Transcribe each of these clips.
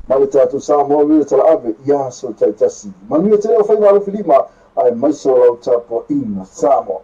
Ma le tatou Samoa le talaave i aso taitasi. Manuia tele o faiva alofilima aemaise o lau tapuaiga Samoa.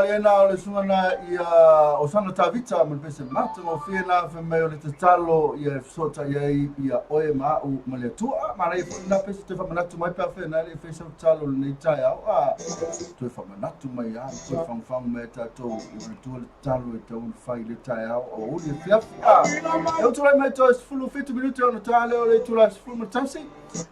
Ia na o le susuga na ia Osana Tavita ma le pese matagofie na fai mai o le tatalo ia e fesootai ai ia oe ma au ma le Atua. Manaia foi lena pese toe faamanatu mai pe afai na e le i faia sau tatalo i lenei taeao. Toe faamanatu mai lava ma toe fagufagu mai ai tatou i manatua le tatalo e tatau ona fai i le taeao aoauli afiafi. E utulai mai toe 17 minute ona ta lea o le itula 11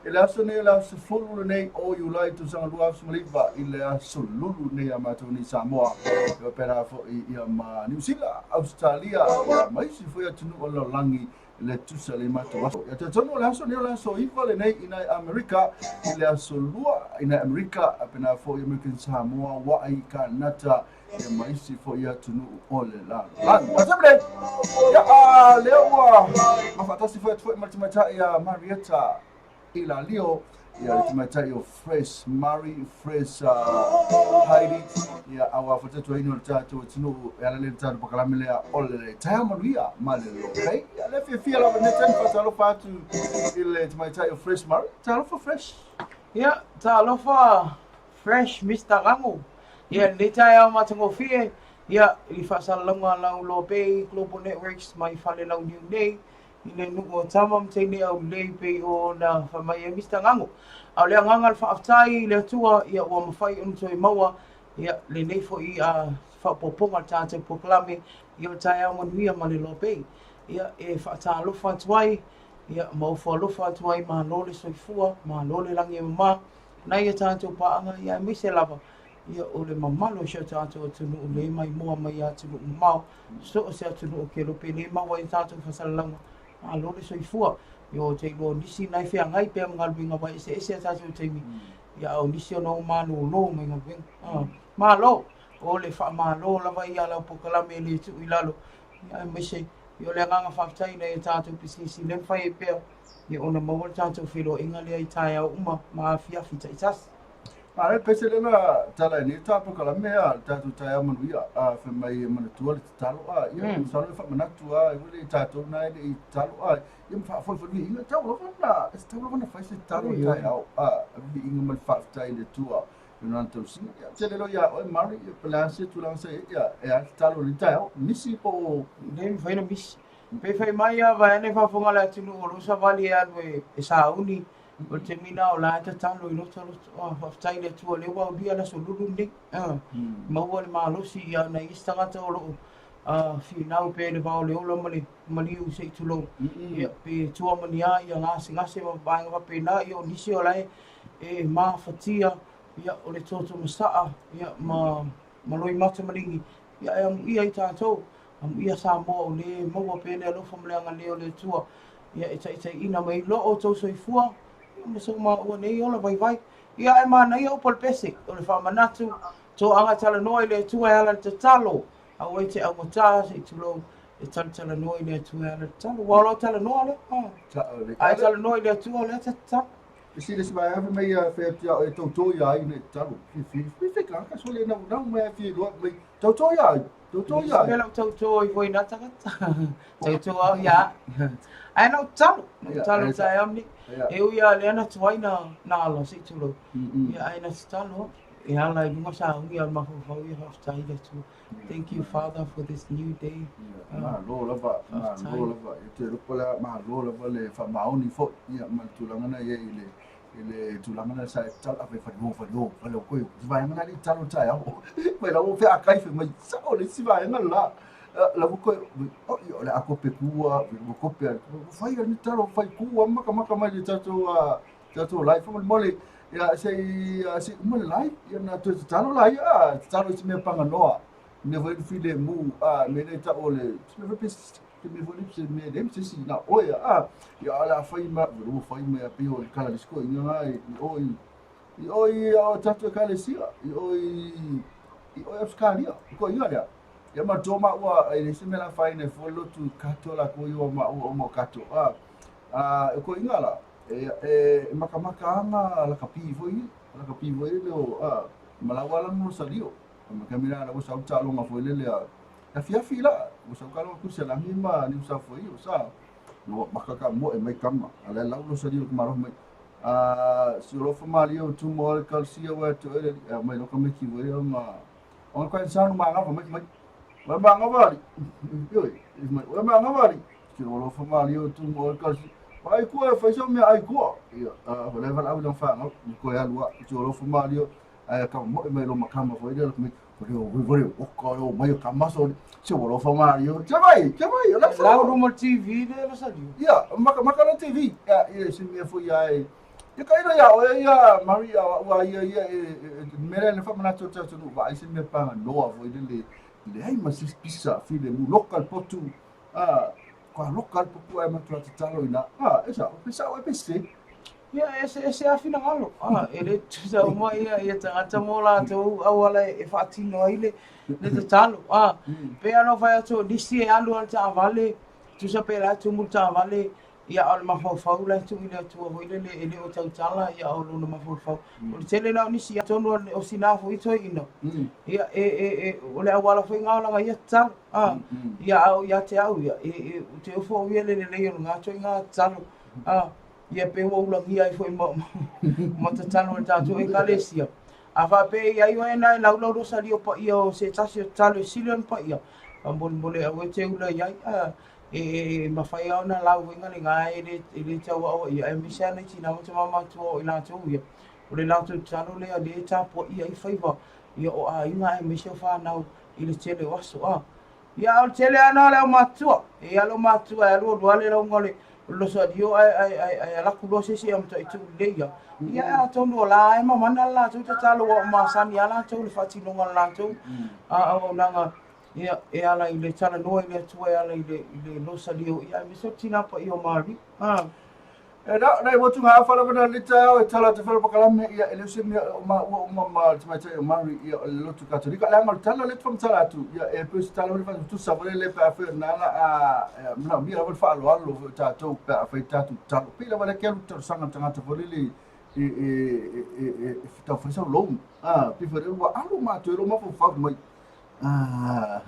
i le aso nei o le aso 10 lenei o Iulai tausaga 2019 i le aso Lulu nei a matou nei Samoa e faapena foi ia ma Niu Sila, Ausetalia ia ma isi foi atunuu o le lalolagi le tusa le matou aso. Ia talitonu o le aso nei o le aso 9 lenei i nai Amerika i le aso 2 i nai Amerika faapena foi American Samoa, Hawaii, Kanata ia ma isi foi atunuu o le lalolagi. A taimi nei, ia, lea ua mafaatasi foi atu foi ma le tamaitai ia Marietta Ilalio, ia le tamaitai o Fresh Mari, Fresh Heidi, ia aua foi tautuaina o le tatou atunuu e ala lea i le tatou pakalame lea o le taeao manuia ma le lopei. Ia lea fiafia lava lenei taimi faatalofa atu i le tamaitai o Fresh Mari. Talofa Fresh. Ia, talofa Fresh Mister Rango. Ia, lenei taeao matagofie, ia, i faasalalauga a lau Lopei Global Networks mai Falelauniu nei, i le nuu o Tama ma teine aulelei pei ona fai mai ai Mister Gango. A o le agaga o le faafetai i le Atua, ia, ua mafai ona toe maua, ia, lenei foi faaopoopoga o le tatou polokalame, ia, o le taeao manuia ma le Lopei. Ia, e faatalofa atu ai, ia, ma ofo alofa atu ai, malo le soifua, malo le lagi e mama, nai a tatou paaga, ia aemaise lava ia o le mamalu o si o tatou atunuu le maimoa mai i atunuu mamao, so o se atunuu kelope le maua ai a tatou faasalalauga, malo le soifua. Ia ou te iloa o nisi na e feagai pea ma galuega aua e eseese a tatou taimi, ia a o nisi ona o malolo mai galuega. Malo! O le faamalo lava ia a lau polokalame e le tuu i lalo, ia aemaise ia o le agaga faafetai nai a tatou pisinisi lea e mafai ai pea ia ona maua le tatou feiloaiga lea i taeao uma ma afiafi taitasi. A le pese lea na tala ai nei ta polokalame a le tatou taeao manuia a fai mai e manatua le tatalo a ia masalo e faamanatu a e ua le tatou na e le i tatalo a ia ma faafoefoeluiga tau lava na e tatau lava na fai se tatalo i taeao a viiga ma le faafetai i le Atua i lona tausiga. Ia tele loa ia oe Mari ia po o le a se tulaga sa i ai ia e a le tatalo i le taeao misi po o Le mafai na misi. Pe fai mai a vaeane faafofoga le atunuu o lou savali e alu e sauni, o le taimi lena o la e tatalo i lota loto. Oh, faafetai i le Atua o lea ua aulia le aso lulu lenei. Maua le malosi ia nai isi tagata o loo finau pea i le va o le ola ma le maliu se i tulou. Ia, pe tua ma ni a ia gasegase ma vaega faapena, ia o nisi o la e mafatia, ia o le toto masaa, ia ma loimata maligi, ia e amuia ai tatou. Amuia Samoa o lē maua pea le alofa ma le agalelei o le Atua, ia e taitaiina mai loa outou soifua, ia ma sou maua nei ola vaivai. Ia ae manaia upu a le pese, o le faamanatu, toaga talanoa i le Atua e ala i le tatalo, aua e te augata se i tulou, e talatalanoa i le Atua e ala i le tatalo. Ua o lau talanoa lea, a e talanoa i le Atua o lea e te tatalo. Isi le isi vaega fai mai ia fai atu ia oe tauto ia ai ina e tatalo. Fi fi fi ka ka sole nau nau mai fi loa mai tauto ia ai. Tauto ia ai. Mea lau tauto i foi nā tagata. Tauto au ia. Ae nau tatalo. Nau tatalo taeao nei. E ui a lea na tuai na na ala se i tulou. Ia ae na tatalo. E ala i lunga sauni a le mafaufau ia faafetai i le Atua. Thank you Father for this new day. Malo lava, malo lava. E te lopa lea, malo lava le faamaoni foi ia ma le tulaga na i ai i le i le tulaga na sa e tatalo a fai fale o fale o fale o koe se vaega na le tatalo taeao. Mai la o feakai fai mai sao le isi vaega la. La ua koe o ia o le a kope kua, ua kope a fai a ni tatalo fai kua makamaka mai le tatou tatou live faamolemole. Ia se i se i uma le live ia na toe tatalo la ia tatalo i se mea paganoa. Mea foi le filemu a mea lea tau o le se mea foi pe se mea foi le se mea le se isi na oe a ia o le a fai ma ua fai mai a pei o le kala le siko inga nga i o i i o i o tatou ekalesia i o i i o i Australia ko inga lea. Ia ma tō ma ua e le se mea la fai nei fo lotu kato la ko i o ma ua o mo kato a a ko inga la E, e makamaka ana lakapi foi, lakapi foi le o a malaua ala no salio. Ma kamera la sa uta longa foi le le afiafi la, o sa kalo ku se langi ma ni sa foi o sa no maka ka mo e mai kama. Ala lau lo salio ma ro mai. A si lo fa mali o tu mo le kalsia wa to ele mai lo kame ki foi ma O ka insanu ma ngava mai mai. Wa ma ngava ali. Oi, mai wa ma ngava ali. Ke o lo fa ma li o tu mo ka si. Ai kua fai so me ai kua. Ia, a le val au fa ngau ko ya lua. Ke o lo fa ma li ai ka mo mai lo makama fo ile mai. Ko le o vore o ka o mai ka maso se o lo fa ma li o. Che vai, che vai, o la sa. Lau luma TV le lo sa li. Ia, maka maka na TV. Ia, ia se mea fo ia e. Ia ka ira ia oe ia Maria ua ia ia e mere le whamanatu o te atunu wa ai se mea panga noa fo ile le le ai ma sis pisa file mu loka le potu a kua loka le potu ai matua te talo ina a esa o pesa o e pese. Ia e se awhina ngalo a e le tusa uma ia ia tangata mo latou auala e whaatino ai le le tatalo a pe ano whai atu nisi e alu al taavale tusa pe la tumu taavale ia o le mafaufau la e tuu i le Atua foi lele e le o tautala ia o lona mafaufau. O le tele la o nisi atonu o sina foi toeaina, ia e, e, e, o le auala foi gaolaga ia tatalo, a, ia a o ia te au ia, e, e, ou te ofo au ia le lelei o lena toeaiga tatalo, a, ia pe ua ulagia ai foi ma, ma tatalo a le tatou Ekalesia. A faapea i ai oe na e laulau losalia o paia o se tasi o tatalo e sili ona paia, faamolemole aua e te ula i ai, a, e mafai lava ona lauina lena e le, e le tauaoaia, aemaise lava nai tina ma tama matutua o i latou ia, o le latou tatalo lea lea e tapuaia ai faiva ia o aiga aemaise o fanau i le tele o aso. A ia, a o le tele lava na o le aumatutua. E i ai le aumatutua e alu alu lava le lauga o le losalio ae, ae, ae, ae alu atu loa se isi e matuai tuu lelei ia. Ia, atonu o la e mamana le latou tatalo ua masani lava latou i le faatinoga o le latou auaunaga. Ia, e ala i le talanoa i le Atua, e ala i le, i le losalio, ia, aemaise o le tina paia o Maria. Ah. E na, nei motu ngā awha lava na lita au e tala te whara pakalame, ia, e leo se mea o ma ua uma ma te maitai o Mari, ia, o le lotu Katolika. Le anga o le tala le tala atu, ia, e peu se tala hori whanau tusa wale le pe a whai nana a, mana mia lava le whaaloalo fo tātou pe a whai tātou talo. Pei lava le ke alu talo sanga tangata fo le e e e e e e tau whai sau loan. Ah, pi whare ua alu mātou e lo mafau whau mai. Ah,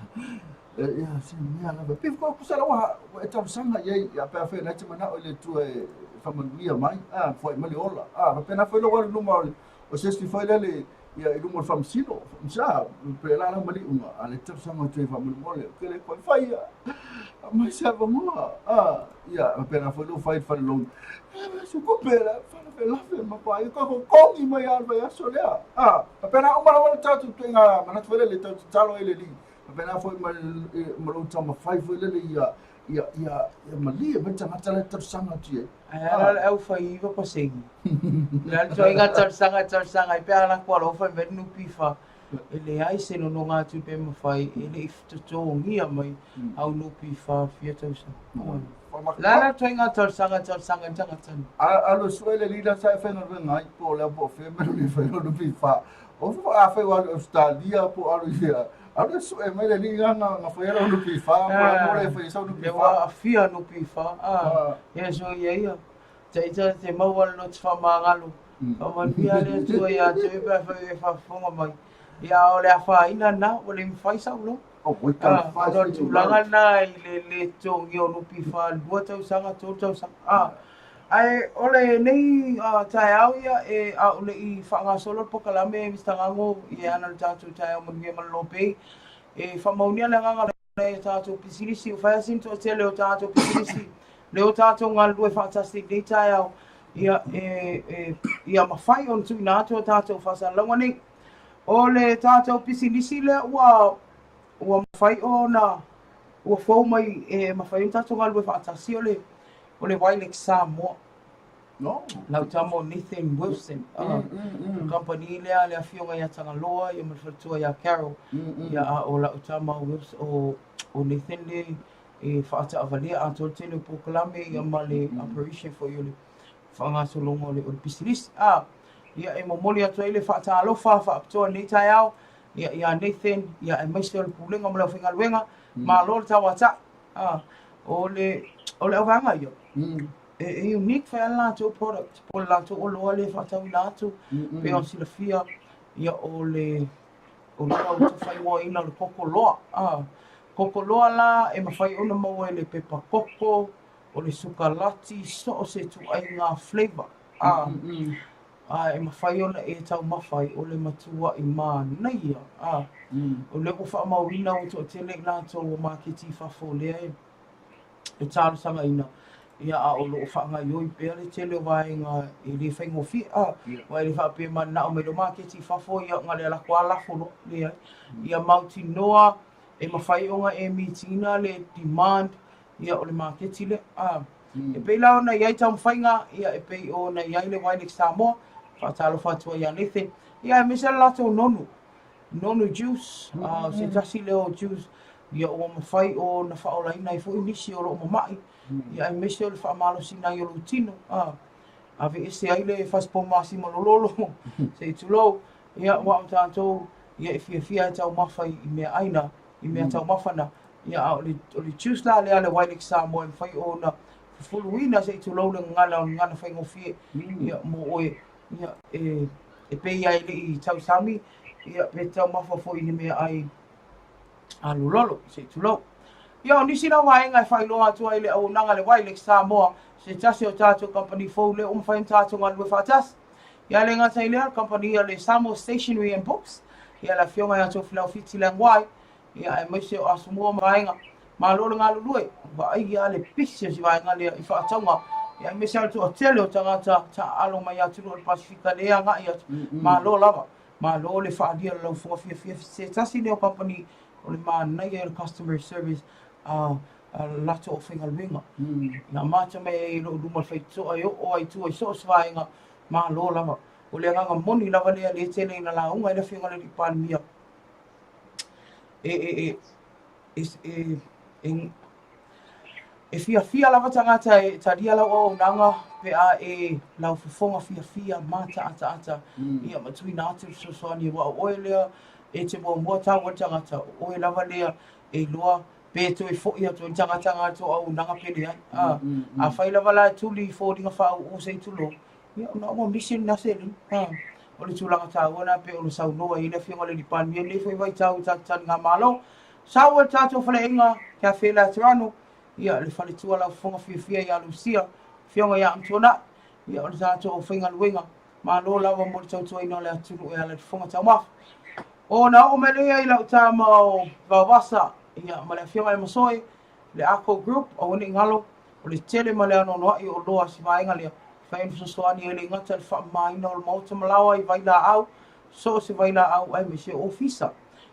ia, se mea lava. Pe ko kusa lawa e talosaga i ai, ia pe afai na te manao i le Atua e faamanuia mai, ah, foai mai le ola. Ah, faapena foi lou alu i luma o le o se isi foi lele ia i luma o le faamasino. Sa, pe la la maliuga, a le talosaga atu ai faamolemole, ke le koe faia. Aumai se avanoa. Ah, ia, faapena foi lou fai i le fale loan. Se kupe la, faalavelave ma pa, ko ko kongi mai a le vaiaso lea. Ah, faapena uma lava le tatou ituaiga manatu foi lele tatou tatalo ai le Alii. Faapena foi ma ma lou taumafai foi lele ia ia ia ia malie mai le tagata la e talosaga atu i ai. Ae ala le au fai iwa paseni. Le ala ituaiga talosaga talosaga ai pe a lakou alofa mai le NPF. E leai se nonogatupe e mafai e le i totogia mai au NPF fia tausaga. La la ituaiga talosaga talosaga i tagata nei. Alu e sue le alii la sa e faigaluega ai po o le a po o fea mea le fai o NPF. O fua a fai ua alu i Australia po o alu i fea. Alu e sue mai le alii na na fai lau NPF po o le a mo le fai sau NPF. Le ua aafia NPF. Ia so ia ia. Taita te maua le loto faamagalo. Faamanuia le Atua ia te oe pe afai e faafofoga mai. Ia o le afaina lena, ua le mafai sau loa. Ona o le tulaga lena i le le totogia o NPF 2 tausaga, 3 tausaga. Ah, ae o lenei taeao ia e a o le i faagasolo le polokalame Mister Gago ia e ana le tatou taeao manuia ma le lopei e faamaunia le agaga nai a tatou pisinisi, ua fai lava sina toatele o tatou pisinisi, lea ua tatou galulue faatasi i lenei taeao, ia, e, e, ia mafai ona tuuina atu a tatou faasalalauga nei. O le tatou pisinisi lea ua, ua mafai ona, ua fou mai e mafai ona tatou galulue faatasi o le, o le Wilex Samoa. No. Lau tama o Nathan Wilson. Kamupani lea le afioga ia Tagaloa ia ma le faletua ia Carol. Ia a o lau tama o Wilson o o Nathan le e faataavalia atoa le tele o polokalame ia ma le operation foi o le faagasologa o le o le pisinisi. A ia e momoli atu ai le faatalofa faapitoa i lenei taeao ia ia Nathan ia aemaise o le Pulega ma le aufaigaluega. Malo le tauatai. A o le o le auvaega ia. E unique foi a latou product po o le latou oloa lea e faatauina atu pei ona silafia ia o le o le ua faaigoaina o le koko loa. A koko loa la e mafai ona maua i le pepa koko, o le sukalati, so o se ituaiga flavour. A. A e mafai ona e taumafa ai o le matua'i manaia. A o lea ua faamauina ua toatele i latou ua maketi i fafo lea e talosagaina, ia a o lo o faagaoioi pea le tele o vaega e le faigofie. A aua e le faapea e mananao mai loa maketi i fafo, ia na o le alu atu lava lafo loa, leai. Ia mautinoa e mafai ona e meet ina le demand ia o le maketi lea. A e pei la ona i ai taumafaiga, ia e pei ona i ai le Wilex Samoa, faatalofa atu ai ia Nathan, ia aemaise le latou nonu, nonu juice, o se tasi lea o juice ia ua mafai ona faaolaina ai foi nisi o lo o mama'i, ia aemaise o le faamalosiina ai o lou tino, aveese ai le fasipomasima lololo, se i tulou, ia aua o tatou ia e fiafia e taumafa i meaai na, i meataumafa na, ia a o le juice la lea a le Wilex Samoa e mafai ona fufuluina se i tulou le gagana o le gagana faigofie, ia mo oe, ia e pei lava e le i tausami, ia pe taumafa foi i ni meaai alololo se i tulou. Ia o nisi na vaega e faailoa atu ai le auaunaga a le Wilex Samoa, se tasi o tatou kamupani fou lea ua mafai ona tatou galulue faatasi. Ia le gata i lea, o le kamupani a le Samoa Stationery and Books, ia le afioga ia Tofilau Fiti Leaguai, ia aemaise o Asomua ma vaega. Malo le galulue, vaaia le pisi o si vaega lea i faatauga, ia aemaise lava le toatele o tagata taaalo mai atunuu o le Pasefika lea e agai atu. Malo lava, malo le faaalia o le laufoga fiafia, se tasi lea o kamupani o le manaia o le customer service a latou aufaigaluega. Na amata mai ai i lou luma o le faitotoa e oo ai i tua i so o se vaega, malo lava. O le agaga moni lava lea lea e tele ina lauga ai le Afioga i le Alii Palemia e fiafia lava tagata e talia lau auaunaga pe a e laufofoga fiafia mataataata ia ma tuuina atu le fesoasoani aua o oe lea e te muamua tau ai le tagata, o oe lava lea e iloa pe toe foi atu ai le tagata na i le tou auaunaga pe leai. Afai lava la e tuli i foliga faauu se i tulou, ia ona ua misi lena seleni. O le tulaga taua lena pei ona saunoa ai le Afioga i le Alii Palemia i lenei foi vaitau i tatou taligamalo. Sau e le tatou faleaiga Cafe Laterano, ia le faletua laufofoga fiafia ia Lucia, Afioga ia Amituanai, ia o le tatou aufaigaluega, malo lava mo le tautuaina o le atunuu e ala i le fofoga taumafa. Ona oo mai lea i lau tama o Vaovasa, ia ma le Afioga ia Masoe, le Ako Group, aua ne i galo, o le tele ma le anoanoai o oloa a si vaega lea, e mafai ona fesoasoani ai le gata i le faamamaina o le maota ma laoa i vailaau, so o se vailaau aemaise o ofisa,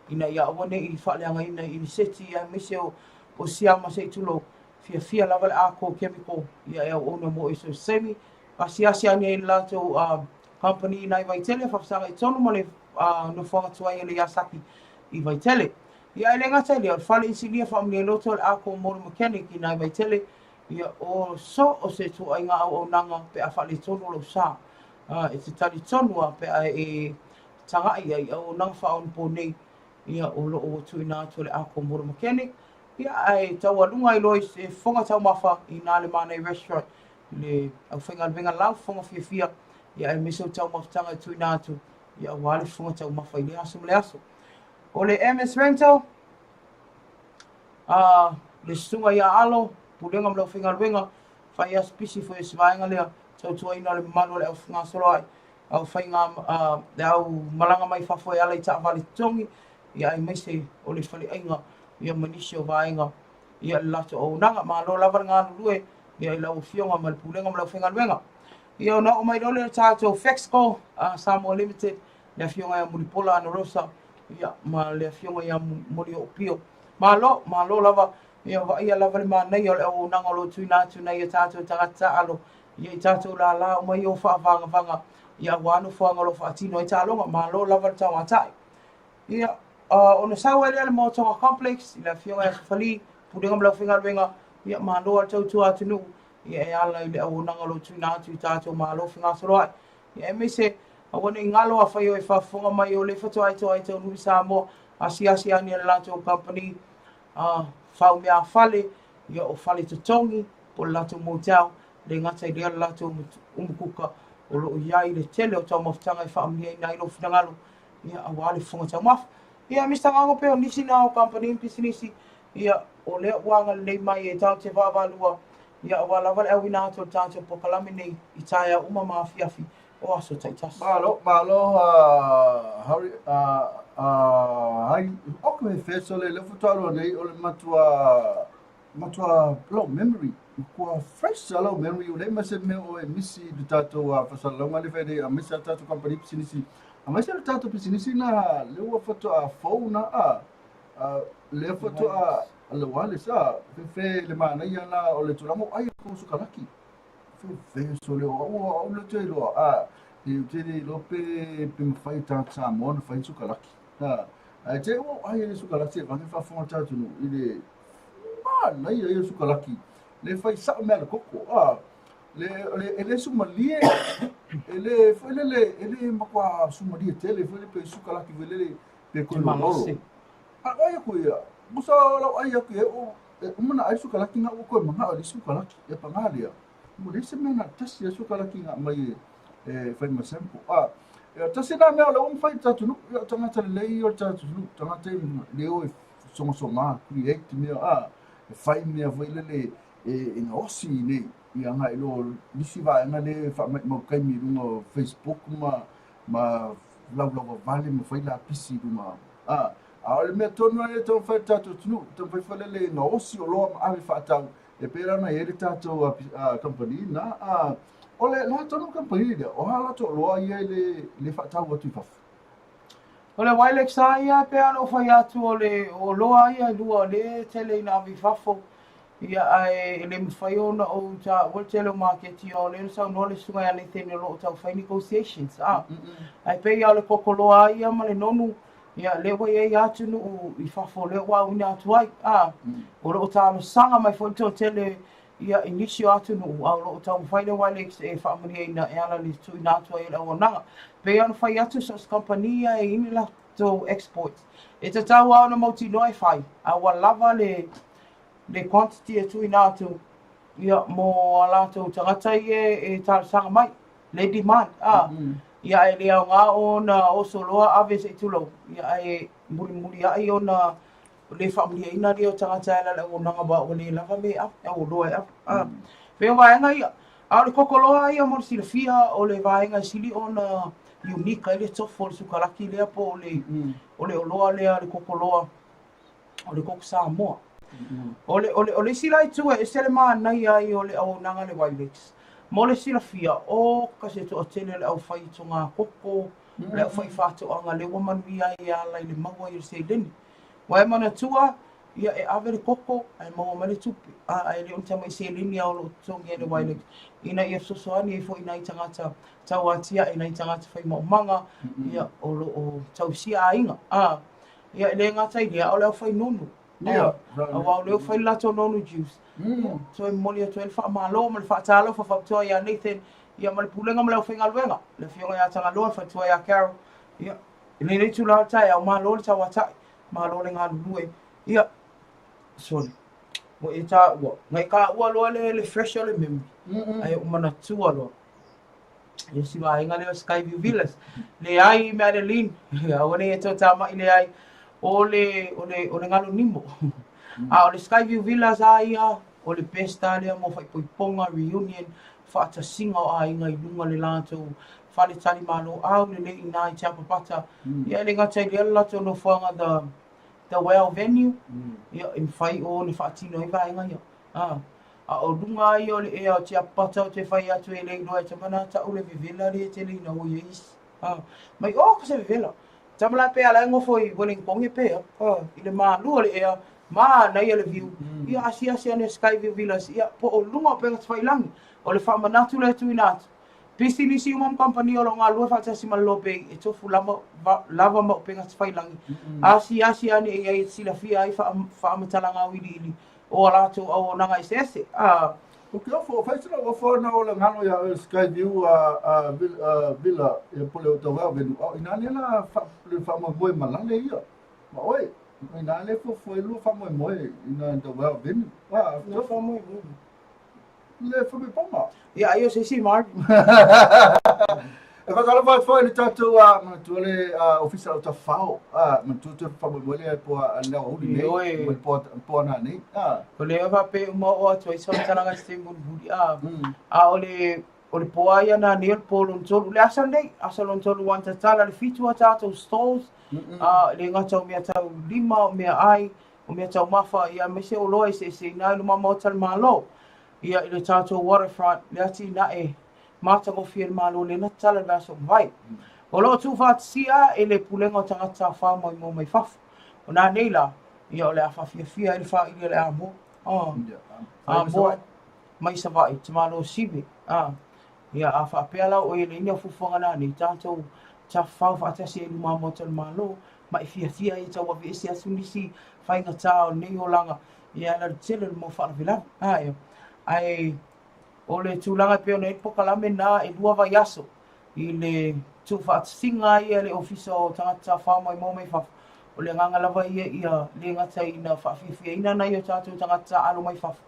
ina ia aua ne i faaleagaina i iniseti aemaise o siama se i tulou, fiafia lava le Ako Chemical ia e auauna mo e so o se taimi, asiasi ane ai i le latou company i nai Vaitele, faafesagai tonu ma le nofoaga tuai a le Yasaki i Vaitele. Ia e le gata i lea, o le fale inisinia faamanuia loto o le Ako Motor Mechanic i nai Vaitele, ia o so o se ituaiga auaunaga pe a faaletonu lou sa. E te talitonu lava pe a e tagai ai i auaunaga faaonaponei, ia o lo o ua tuuina atu e le Ako Motor Mechanic, ia ae taualuga ai loa i se fofoga taumafa i ina le Manaia Restaurant le aufaigaluega laufofoga fiafia, ia aemaise o taumafataga e tuuina atu, ia aua le fofoga taumafa i lea aso ma le aso. O le MS Rental, le susuga ia Alo, Pulega ma le aufaigaluega, fai asipisi foi o si vaega lea, tautuaina o le mamalu o le augasoloai, aufaiga, le au malaga mai fafo e ala i taavale totogi, ia aemaise o le faleaiga, ia ma nisi o vaega, ia le latou auaunaga. Malo lava le galulue, ia i lau Afioga ma le Pulega ma le aufaigaluega. Ia ona oo mai loa lea i le tatou Fexco, Samoa Limited, le Afioga ia Mulipola Anarosa, ia ma le Afioga ia Moliopio. Malo, malo lava, ia vaaia lava le manaia o le auaunaga o lo o tuuina atu nei i tatou tagata taaalo, ia i tatou lala uma ia o faavagavaga, ia aua nofoaga o lo o faatino ai taaloga. Malo lava le tauatai. Ia, ona sau ai lea le Motoga Complex i le Afioga ia Sofali, Pulega ma le aufaigaluega, ia malo lava le tautua atunuu, ia e ala i le auaunaga o lo o tuuina atu i tatou malo fegasoloai. Ia aemaise, aua ne i galo afai o e faafofoga mai o lea faatoa e toa ai taunuu i Samoa, asiasi ane i le latou kamupani fau meaafale, ia o fale totogi, po o le latou motel, le gata i lea le latou umukuka o lo o i ai le tele o taumafataga e faamanuiaina ai lou finagalo, ia aua le fofoga taumafa. Ia Mister Gago pei o nisi na o kamupani ma pisinisi, ia o lea ua agalelei mai e tatou te vaavaalua, ia aua lava le auina atu o le tatou polokalame nei i taeao uma ma afiafi. O aso taitasi. Malo, malo, Harry, hai, o ke feso le le faatoa iloa nei o le matua, matua lau memory, matua fresh a lau memory o leai ma se mea o e misi i le tatou faasalalauga lea e fai nei, aemaise a tatou kamupani pisinisi, aemaise le tatou pisinisi na lea ua faatoa fou na, lea faatoa le wireless, fefe le manaia na o le tulaga o ai kou sukalaki. Fefe le o au au le te iloa a e te le iloa pe pe mafai e tagata Samoa ona fai sukalaki a ae te ua ai le sukalaki e vave faafofoga le atunuu i le manaia ia sukalaki le fai sao mea le koko a le le e le sumalie e le foi lele e le matua sumalie tele foi le pe sukalaki foi lele pe koe lolo a ai aku ia musa lau ai aku ia o e uma na ai sukalaki nga ua koe mana'o i le sukalaki e pagā lea ua leai se mea na tasi ai sukalaki nga aumai e fai ma sample a e tasi na mea o lea ua mafai i le tatou nuu ia o tagata lelei ia o le tatou nuu tagata e le o e sogasoga create mea a e fai mea foi lele e gaosi nei i agai loa nisi vaega lea e faamaumau taimi i luga o Facebook ma laulauavale ma fai lapisi i luga a a o le mea tonu lava lea e taumafai le tatou atunuu, taumafai foi lele e gaosi oloa ma ave faatau e pei la ona i ai le tatou kamupani na o le a tonu le kamupani lea, o a latou oloa ia e le faatau atu i fafo? O le Wilex lava ia e pei ona ou fai atu o le oloa ia e lua o lea e tele ina ave i fafo. Ia ae e le mafai ona ou taua le tele o maketi o lea na saunoa le susuga ia Nathan o lo o tau fai negotiations a. Ae pei lava o le kokoloa lava ia ma le nonu, ia lea ua i ai atunuu i fafo lea ua auina atu ai a. O lo o talosaga mai foi le toatele ia i nisi o atunuu a o lo o taumafai le Wilex e faamalieina e ala i le tuuina atu ai o le auaunaga. Pei ona fai atu so o se kamupani ia e i ai ni latou exports e tatau lava ona mautinoa e fai a ua lava le le quantity e tuuina atu ia mo a latou tagata ia e talosaga mai, le demand a. Ia ae le aoga ona oso loa ave se i tulou, ia ae mulimuliai ona le faamalieina lea o tagata e ala i le auaunaga aua ua le lava mea e ave, auoloa e ave a. Pei o vaega ia. A o le kokoloa ia mo le silafia o le vaega e sili ona unique ai le tofu o le sukalaki lea po o le o le oloa lea le kokoloa o le koko Samoa. O le isi la itu e ese le manaia ai o le auaunaga a le Wilex, mo le silafia, o ka se toatele o le aufai toga koko, le aufai faatoaga lea ua manuia ai e ala i le maua ai o le seleni. Ua e manatua, ia e ave le koko ae maua mai le tupe, ae le o ni tamai seleni lava o lo o totogi ai le Wilex, ina ia fesoasoani ai foi i nai tagata tau atiae, nai tagata fai maumaga, ia o lo o tausia aiga. Ia, e le gata i lea, a o le aufai nonu. Ia. Aua o lea ua fai le latou nonu juice. Toe momoli atu ai le faamalo ma le faatalofa faapitoa ia Nathan, ia ma le Pulega ma le aufaigaluega, le Afioga ia Tagaloa, le faletua ia Carol. Ia, i lenei itula o le taeao, malo le tauatai, malo le galulue. Ia, sorry, ua e taua, na e taua loa le fresh o le memory, ae ou manatua loa. Ia si vaega lea o Skyview Villas. Leai, Madeline, aua ne i e toatamai leai, o le, o le, o le galo nimo. A o le Skyview Villas a ia, o le best a lea mo faaipoipoga, reunion, faatasiga o aiga i luga le latou fale talimalo au lelei i ina i Tiapapata. Ia e le gata i lea le latou nofoaga the well venue, ia e mafai ona faatino ai vaega ia. A o luga lava ia o le ea o Tiapapata ou te fai atu e le iloa e tama na ta'u le vevela lea e tele ina oi ai isi. Mai o ka se vevela. Tama la pea la e gofo i Wellingtonge pea, i le malu o le ea, manaia le view. Ia asiasi ane Skyview Villas, ia po o luga o upega tafailangi. O le faamanatu lea e tuuina atu. Pisinisi uma ma kamupani o lo o galulue faatasi ma le Lopei e tofu lava, lava ma upega tafailangi. Asiasi ane i ai e silafia ai faamatalaga auiliili o a latou auaunaga eseese. A. O ke ofo, fai se lau ofo na o le galo ia oe Skyview a Villa ia po le Tauau Venu. A o ina lea la fa le faamoemoe malale ia ma oe. O ina lea fuafua ai lua faamoemoe ina Tauau Venu. A, Na faamoemoe. Le faamaopooga. Ia, ai o se isi Marvin. E faatalofa atu foi i le tatou manatua le Ofisa o Tafao, manatua toe faamoemoe lea po le aoauli nei, Ioe. ma le po ana nei. O lea faapea uma oo atu ai se faamatalaga i se taimi mulimuli. A o le O le po a ia nanei o le po lona tolu. Le aso lenei, aso lona tolu ua na tatala le 7 a tatou stalls, e le gata o mea tau lima, o mea ai, o mea taumafa, ia aemaise oloa eseeseina ai luma maota le Malo. Ia i le tatou waterfront, le atinae matagofie le Malo lea na tatala le vaiaso ua mavae. O lo o tuufaatasia e le Pulega o Tagata Tafao Maimoa Mai Fafo. O nanei la, ia o le a faafiafia ai le faili o le Amoa. Amoa mai Savaii, tamalo sive. Ia a faapea la o e leai ni au fuafuaga nanei, tatou tafafao faatasi ai i luma maota o le Malo, ma e fiafia ai e tauaveese atu nisi faigata o lenei olaga e ala i le tele o le mau faalavelave. Ae o le tulaga e pei ona i ai le polokalame lena e 2 vaiaso i le tuufaatasiga ia e le Ofisa o Tagata Tafafao Maimoa Mai Fafo. O le agaga lava ia ia le gata ina faafiafiaina nai o tatou tagata taaalo mai fafo,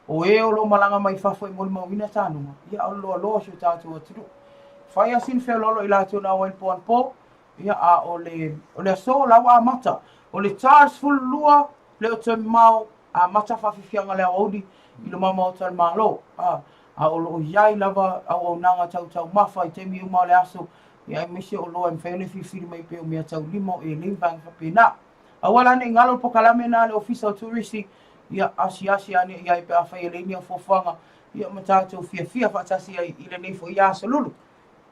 o e o lo o malaga mai fafo e molimauina tanuga, ia a o le loaloa o si o tatou atunuu. Fai lava sina feoloolo i latou na auai i le po anapo, ia a o le, o le aso la ua amata. O le ta 12 le o toe mamao, amata faafiafiaga le aoauli i luma maota o le Malo. A, a o lo o i ai lava auaunaga tau taumafa i taimi uma o le aso, ia aemaise oloa e mafai ona filifili mai pei o mea tau lima, o elei ma vaega faapena. Aua la ne i galo le polokalame lena a le Ofisa o Turisi, ia asiasi ane i ai pe afai e leai ni au fuafuaga, ia ma tatou fiafia faatasi ai i lenei foi aso lulu.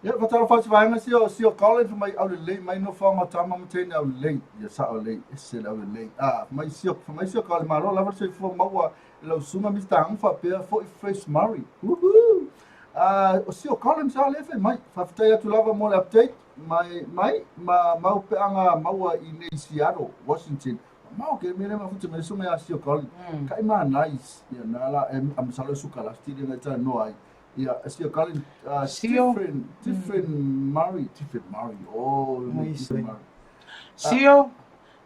Ia, faatalofa atu vaega sia o sio Colin fai mai aulelei mai nofoaga o tama ma teine aulelei. Ia sao lelei, ese le aulelei. Ah, fai mai sio, fai mai sio Colin malo lava le soifua maua i lau susuga Mister Ang faapea foi Fresh Murray. Woohoo! Ah, o sio Colin sa le fai mai. Faafetai atu lava mo le update mai mai ma mau peaga maua i nei Seattle, Washington. Mamao ke mele ma futa mai susuga ia sio Colin. Kai ma nice. Ia na la e masalo e suka la stili ngai ta no ai. Ia, sio Colin, Sio. different, different Murray, different Murray. Oh, different Murray. Sio,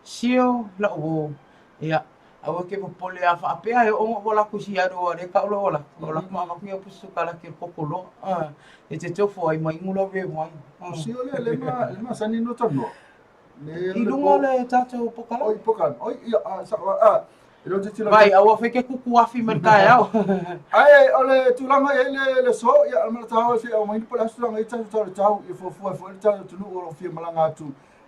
sio la'u uō. Ia, aua e ke popole a faapea e oo ua laku si alu a le ka ulo ola. O laku ma avaku ia pusu ka laki o koko loa. E te tofo ai mai ngula ve wai. Sio le le ma le ma sani no tano. I luga o le tatou pokalame. Oi pokalame. Oi ia a sa a e le te Vai, aua fai ke kuku afi mai le taeao. Ae o le tulaga i ai le le so ia o le taho se au mai po le aso tulaga i tatou tau le tau ia fuafua foi le tatou atunuu o lo o fia malaga atu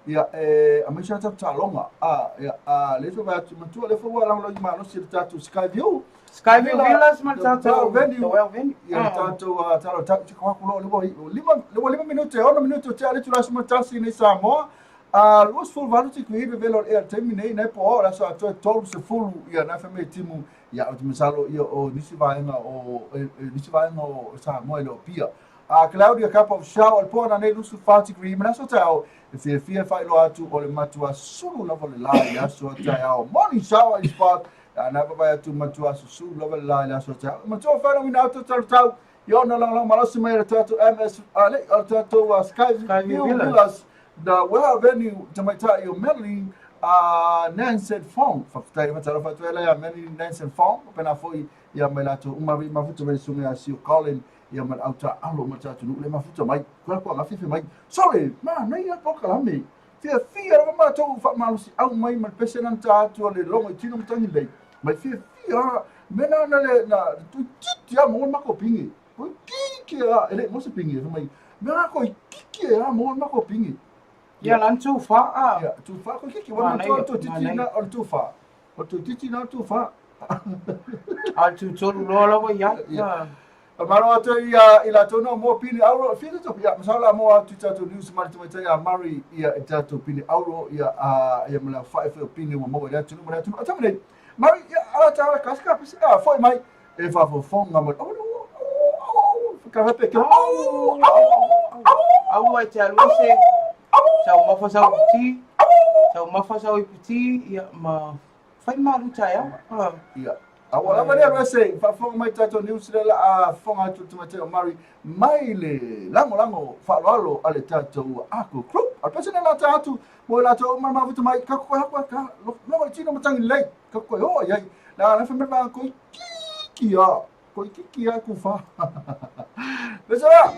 ia e aemaise a tatou taaloga a ia a le foi vai atu matua le foi ua lagolago malosi le tatou Skyview Skyview Villas ma le tatou venue. The Well Venue. Ia le tatou talo tau te kwa kulo le ua 5 minute 6 minute te ale tula suma tasi nei Samoa. A 28 te kui vevelo le ea taimi nei nei po o la so atoa 30 ia na fai mai timu ia o te masalo ia o nisi vaega o nisi vaega o Samoa i le Apia. A Claudia Cup of Show o le po na nei 24 degree ma le aso taeao e fiafia e faailoa atu o le matua sulu lava le la i le aso taeao. Morning shower is spot A na vaavaai atu matua susulu lava le la i le aso taeao. Matua whanau atu tau tau i ona lagolago malosi mai le tatou MS le o le tatou Sky View Villas the Well Venue tamaitai o Madeline Nansen Fong. Faafetai faatalofa atu ai la ia Madeline Nansen Fong pena foi ia mai latou uma ri mafuta mai susuga ia Sio Colin ia ma le au taaalo ma le tatou nuu le mafuta mai. Koe ko ngafifi mai. Sole, manaia polokalame. Fiafia lava matou faamalosiau mai ma le pese na ta atu a le logo i tino matangi lelei. Mai fiafia lava. Mea na na le na toeitiiti lava maua le matou pine. Toeitiiti lava e le i maua se pine. Fai mai, mea na toeitiiti lava maua le matou pine. Ia la na tufa a. Ia, tufa toeitiiti. Ua manatua toeitiiti na o le tufa. O le toeitiiti na o le tufa. A le tutolu loa lava i ai. Ia. Malo atu ia i latou na mo pine auro fia tatou ia masalo la mo atu tatou news ma le tamaitai a Murray ia i tatou pine auro ia a ia ma le aofai foi o pine ua maua i le atunuu ma le atunuu. A taimi nei Murray ia ala ta ka ska pisi a foi mai e faafofoga mai. Au ka hape ke au Aua e te alu ese, taumafa sau iputi, taumafa sau iputi, ia ma fai malu taeao. Ia. A ua lava lea Rese, faafofoga mai tatou news lea la a fofoga atu le tamaitai o Murray mai le lagolago faaaloalo a le tatou Ako Group. A le pese lea la ta atu mo i latou uma mafuta mai ka koe haku ka logo i tino matangi lelei ka koe o ai ai la la whamea maa koi kiki a koi kiki a ku wha. Pese la!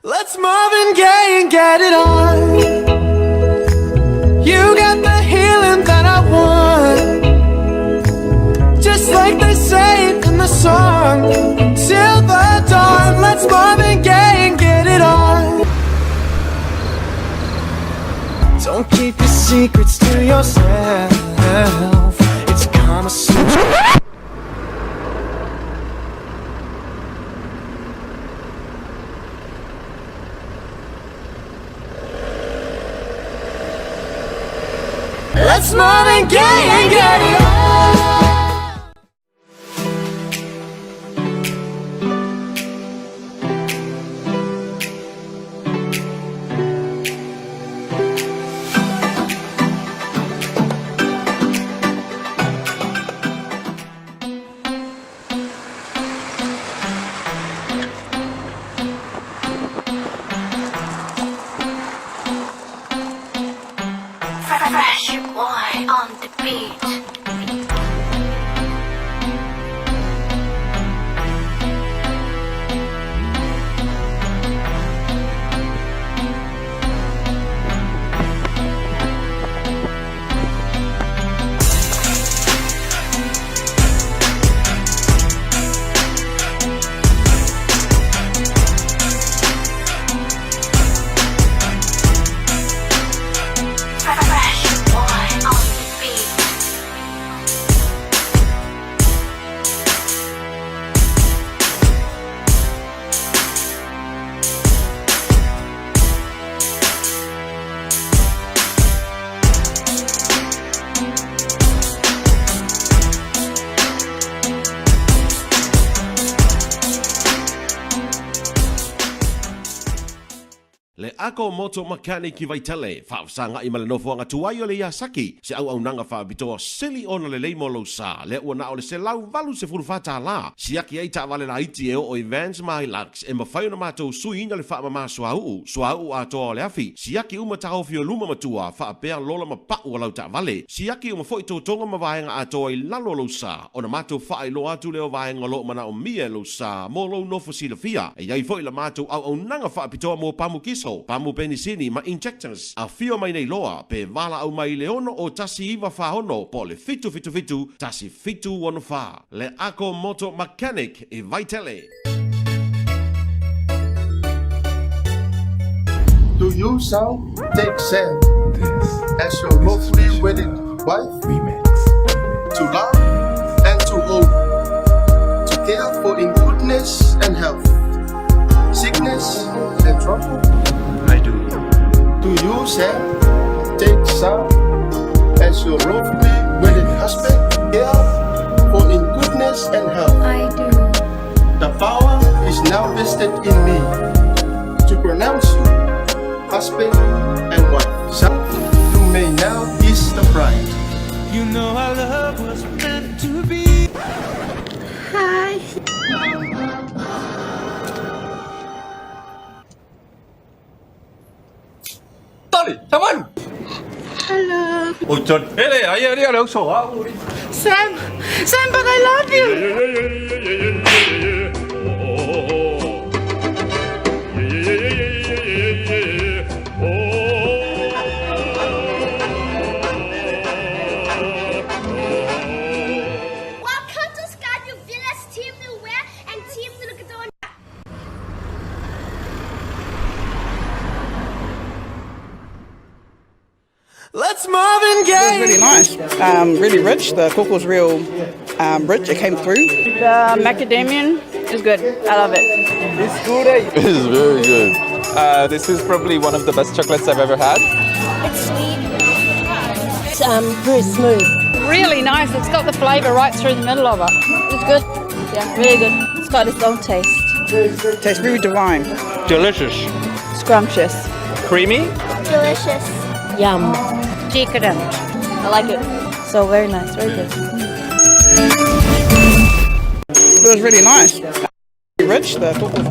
Let's Marvin Gaye and get it on. You got the healing that I want. Just like they say in the song. Till the dawn, let's Marvin Gaye and get it on. Don't keep your secrets to yourself. It's Kama Sutra. Let's Marvin Gaye and get it on. Fresh boy on the beat. Fresh boy on the beat. Le Ako Moto Mechanic i Vaitele, faafesagai ma le nofoaga tuai o le Yasaki, se auaunaga faapitoa sili ona lelei mo lou sa, lea ua na o le $184, siaki ai taavale laiti e oo i vans ma Hilux e mafai ona matou suiina le faamama suauu, suauu atoa o le afi, siaki uma taofi o luma ma tua, faapea lola ma pau o lau taavale, siaki uma foi totoga ma vaega atoa i lalo o lou sa, ona matou faailoa atu lea o vaega o lo o manaomia e lou sa mo lou nofo silafia. E i ai foi la matou auaunaga faapitoa mo pamu kiso, pamu penisini ma injectors. Afio mai nei loa pe valaau mai i le 6 01 46 po o le 777 1764. Le Ako Moto Mechanic i Vaitele. Do you, Sam, take Sam as your lawfully wedded wife to love and to hold, to care for in goodness and health, sickness and trouble? I do. Do you, Sam, take Sam as your lawfully wedded husband, care for in goodness and health? I do. The power is now vested in me to pronounce you husband and wife. Sam, you may now kiss the bride. You know our love was meant to be. Hi. Hello. Sam, Sam, but I love you. Welcome to Skyview Villas Team New and Team Nulugadon. Let's Marvin It was Gaye. really nice, really rich. The cocoa's real rich. It came through. The macadamian is good. I love it. It is very good. This is probably one of the best chocolates I've ever had. It's sweet. It's very smooth. Really nice. It's got the flavour right through the middle of it. It's good. Yeah, really good. It's got its own taste. Tastes very divine. Delicious. Scrumptious. Creamy. Delicious. Yum. Decadent. I like it. So very nice, very good. It was really nice. Rich. The cocoa's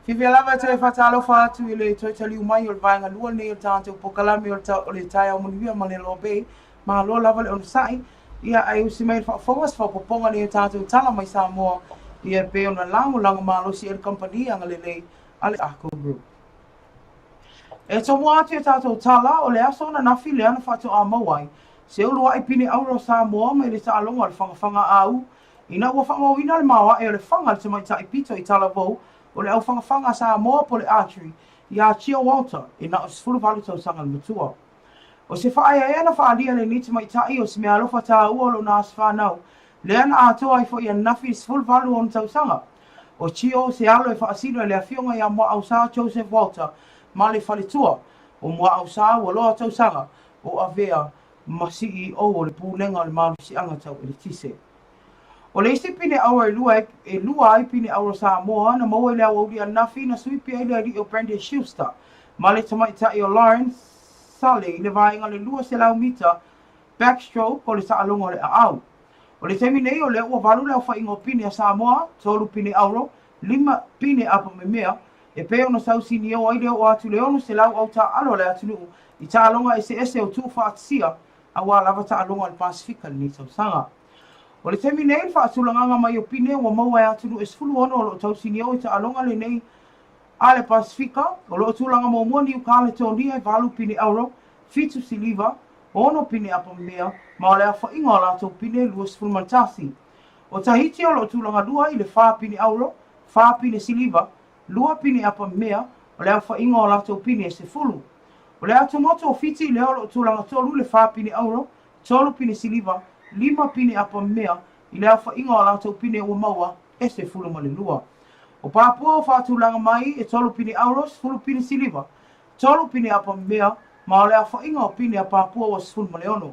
Fiafia lava e toe faatalofa atu i le toe taliu mai o le vaega lua lenei o le tatou polokalame o le Taeao Manuia ma le Lobe. Malo lava le onosai. Ia, ae usi mai le faafofoga se faaopoopoga lenei o tatou tala mai Samoa, ia e pei ona lagolago malosi ai le kamupani agalelei a le Arco Group. E tomua atu i a tatou tala, o le aso ananafi lea na faatoa maua ai se uluai pine auro o Samoa mai le taaloga o le fagafaga au ina ua faamauina le maoae o le faga a le tamaitai pito i talavou o le aufagafaga a Samoa po o le archery iā Chia Walter e na o le 18 tausaga le matua. O se faaeaea na faaalia e lenei tamaitai o se meaalofa taua o lona aso fanau lea na atoa ai foi ananafi i le 18 o ona tausaga. O Chio se alo e faasino e le afioga ia Muaausā Joseph Walter ma le faletua o Muaausā ua loa tausaga o avea ma CEO o le Pulega o le Malosiaga Tau Eletise. O le isi pine auro e lua e lua ai pine auro Samoa na maua i le aoauli ananafi na suipi ai le alii o Brandon Schuster ma le tamaitai o Lawrence Sale i le vaega o le 200 mita backstroke o le taaloga o le aau. O le taimi nei o lea ua valu le aofaiga o pine a Samoa, tolu pine auro, lima pine apamemea, e pei ona tausinio ai le oo atu i le 600 au taaalo a le atunuu i taaloga eseese o tuufaatasia aua lava taaloga o le Pasefika i lenei tausaga. O le taimi nei, le faatulagaga mai o pine ua maua e atunuu e 16 o lo o tausinio i taaloga lenei a le Pasefika, o lo o tulaga muamua Niu Kaletonia e valu pine auro, fitu siliva, ono pine apamemea, ma o le aofaiga o latou pine 21. O Tahiti o lo o tulaga lua i le fa pine auro, fa pine siliva, lua pine apamemea, o le aofaiga o latou pine e 10. O le atumotu o Fiti lea o lo o tulaga tolu i le fa pine auro, tolu pine siliva, lima pine apamemea, i le aofaiga o a latou pine ua maua e 12. O Papua ua faatulaga mai e tolu pine auro, 10 pine siliva, tolu pine apamemea, ma o le aofaiga o pine a Papua ua 16.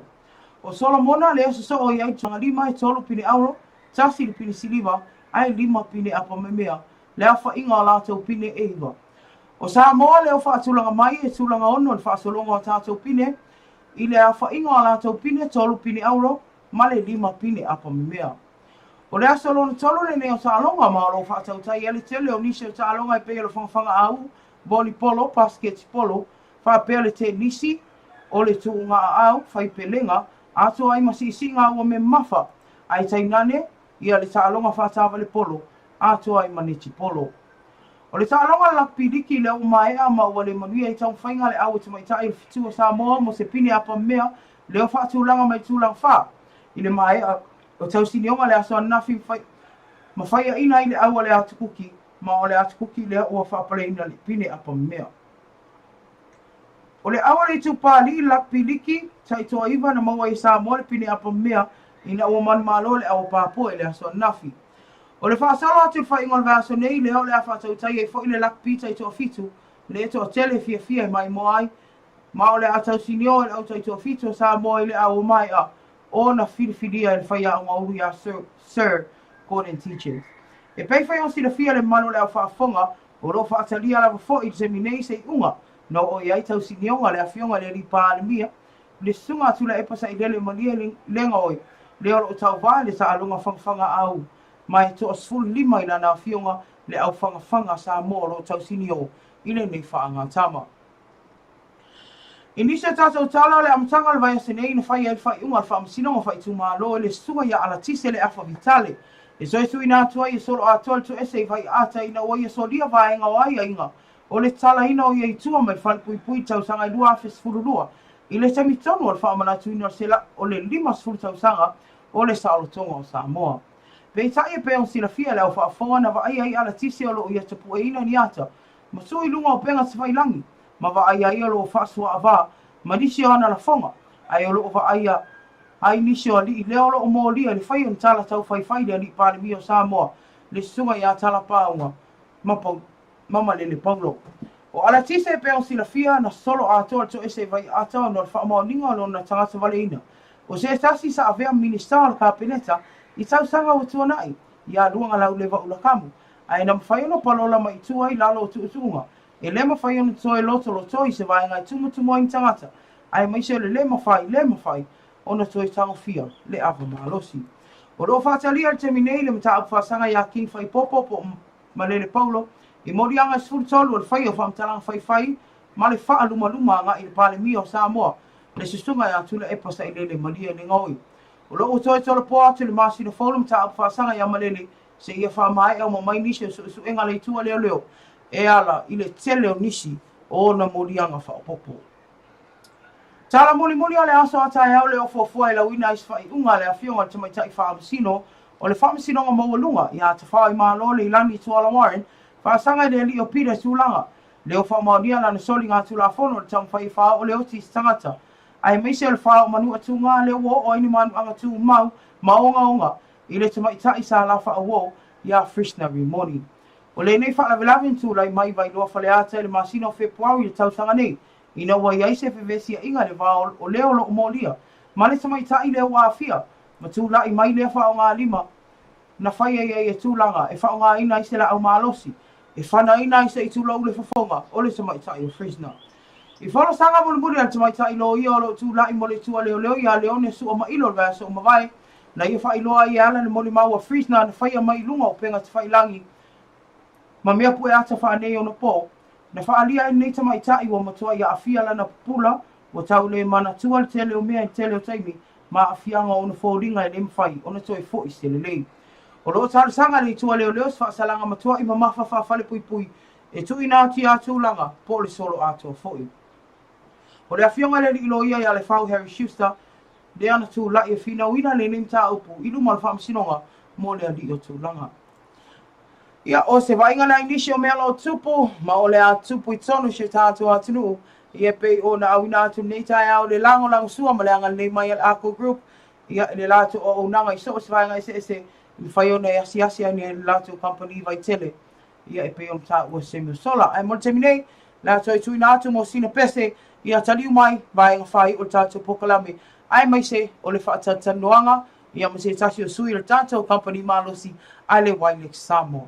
O Solomona lea sosoo i ai tulaga lima e tolu pine auro, tasi le pine siliva, ae lima pine apamemea, le aofaiga o a latou pine e iwa. O Samoa lea ua faatulaga mai e tulaga ono i le faasologa o a tatou pine, i le aofaiga o a latou pine, tolu pine auro, ma le lima pine apamemea. O le aso lona tolu lenei o taaloga, ma o lo o faatautai ai le tele o nisi o taaloga e pei o le fagafaga au, volipolo, pasiketipolo, faapea le tenisi, o le tuuga-aau, faipelega, atoa ai ma siisiiga ua memafa, ae tainane ia le taaloga faataavale polo, atoa ai ma netipolo. O le taaloga a le Lakapi Liki lea ua maea ma ua le manuia ai taumafaiga a le au e tamaitai o le Fitu o Samoa mo se pine apamea lea ua faatulaga mai tulaga fa i le maea o tausinioga le aso ananafi ma faiaina ai le au a le Atukuki ma o le Atukuki lea ua faapaleina le pine apamea. O le au a le Itupa Alii Lakapi Liki taitoaiva na maua ai e Samoa le pine apamea ina ua manumalo le au a Papua i le aso ananafi. O le faasolo atu i le faaiuga o le vaiaso nei, lea o le a faatautai ai foi le lakapi taitoafitu, le toatele e fiafia e maimoa ai, ma o le a tausinio e le au taitoafitu o Samoa i le a ua maea ona filifilia e le faiaoga ulu iā Sir Gordon Tietjens. E pei foi ona silafia le mamalu o le au faafofoga, o lo o faatalia lava foi i le taimi nei se iuga na oo i ai tausinioga a le Afioga i le Alii Palemia, le Susuga a Tuilaepa Sailele Malie Legaoi, lea o lo o tauva i le taaloga fagafaga au ma e toa 15 i lana afioga le au fagafaga Samoa o lo o tausinio i lenei faagatama. I nisi o tatou tala o le amataga o le vaiaso nei na fai ai le faaiuga a le Faamasinoga Faaitumalo i le Susuga ia Alatise Leafa Vitale e toe tuuina atu ai e solo atoa le toese i Vaiaata ina ua ia solia vaega o aiaiga o le talaina o ia i tua mai le falepuipui i le tausaga e 2012 i le taimi tonu o le faamanatuina o le o le 50 tausaga o le saolotoga o Samoa. Peitai e pei ona silafia e le au faafofoga na vaaia ai Alatise o lo o ia tapueina ni ata ma tuu i luga o upega tafailagi ma vaaia ai o lo o faasuaavā ma nisi o ana lafoga ae o lo o vaaia ai nisi o alii lea o lo o molia i le fai o ni tala taufaifai i le Alii Palemia o Samoa le Susuga ia Talapāuga ma ma Malele Paulo. O Alatise e pei ona silafia, na solo atoa le toese i Vaiaata ona o le faamaoniga o lona tagata valeina. O se tasi sa avea ma Minisita o le Kapeneta i tausaga ua tuanai, ia Luagalauleva Ulakamu, ae na mafai ona palola mai i tua i lalo o tuutuuga e le mafai ona toe lotolotoi se vaega e tumutumu ai ni tagata, aemaise o le le mafai, le mafai ona toe tagofia le ava malosi. O lo o faatalia i le taimi nei le mataupu faasaga ia King Faipopo po o Malele Paulo I moliaga e 13 o le faia o faamatalaga faifai ma le faalumaluma agai i le Palemia o Samoa, le Susuga ia Tuilaepa Sailele Malielegaoi. O lo o ua toe tolopo atu i le masina fou le mataupu faasaga ia Malele seia faamaea uma mai nisi o suesuega a le Itu a Leoleo e ala i le tele o nisi o ona moliaga faaopoopo. Tala mulimuli o le aso a taeao le ofuafua e lauina ai se faaiuga a le Afioga i le Tamaitai Faamasino o le Faamasinoga Maualuga ia Tafaoimalo Leilani Tuala Warren faasaga i le alii o Peter Tulaga lea ua faamaonia lana soliga Tulafono i le taumafai e faaoo le oti i se tagata aemaise o le faaoo manuatuga lea ua oo ai ni manuaga tumau ma ogaoga i le tamaitai sa lafaauo iā Fresna Rimoni. O lenei faalavelave na tulai mai i Vailoa Faleata i le masina o Fepuari i le tausaga nei, ina ua i ai se fevesiaiga i le va o le o lo o molia ma le tamaitai lea ua aafia, ma tulai mai lea faaaogalima na faia i ai e tulaga e faaaogaina ai se laau malosi e fanaina ai se itulou le fofoga o le tamaitai o Fresna. I folasaga mulimuli a le tamaitai loia o lo o tulai mo le itu a leoleo ia Leone Suamailo i le vaiaso ua mavae, na ia faailoa ai e ala le molimau a Fresna na faia mai i luga o upega tafailagi ma mea pue ata faaneionapo, na faaalia ai lenei tamaitai ua matuai aafia lana pupula, ua tau le manatua le tele o mea i le tele o taimi ma aafiaga o ona foliga e le mafai ona toe foi se lelei. O lo o talosaga le Itu a Leoleo se faasalaga matuai mamafa faafalepuipui e tuuina atu ia Tulaga po o le solo atoa foi. O le afioga i le alii loia ia Lefau Harry Schuster lea na tulai e finauina lenei mataupu i luma o le Faamasinoga mo le alii o Tulaga. Ia, o se vaaiga lea i nisi o mea o lo o tupu, ma o le a tupu i totonu i si o tatou atunuu, ia e pei ona auina atu lenei taeao i le lagolagosua ma le agalelei mai a le ACCO Group, ia, i le latou auaunaga i so o se vaega eseese e mafai ona e asiasi ai i le latou kamupani vaitele, ia e pei ona taua se taimi ua sola. Ae mo le taimi nei, o le a toe tuuina atu mo sina pese, ia taliu mai vaega faaiu o le tatou polokalame, aemaise o le faatalatalanoaga ia ma se tasi o sui o le tatou kamupani malosi a le Wilex Samoa.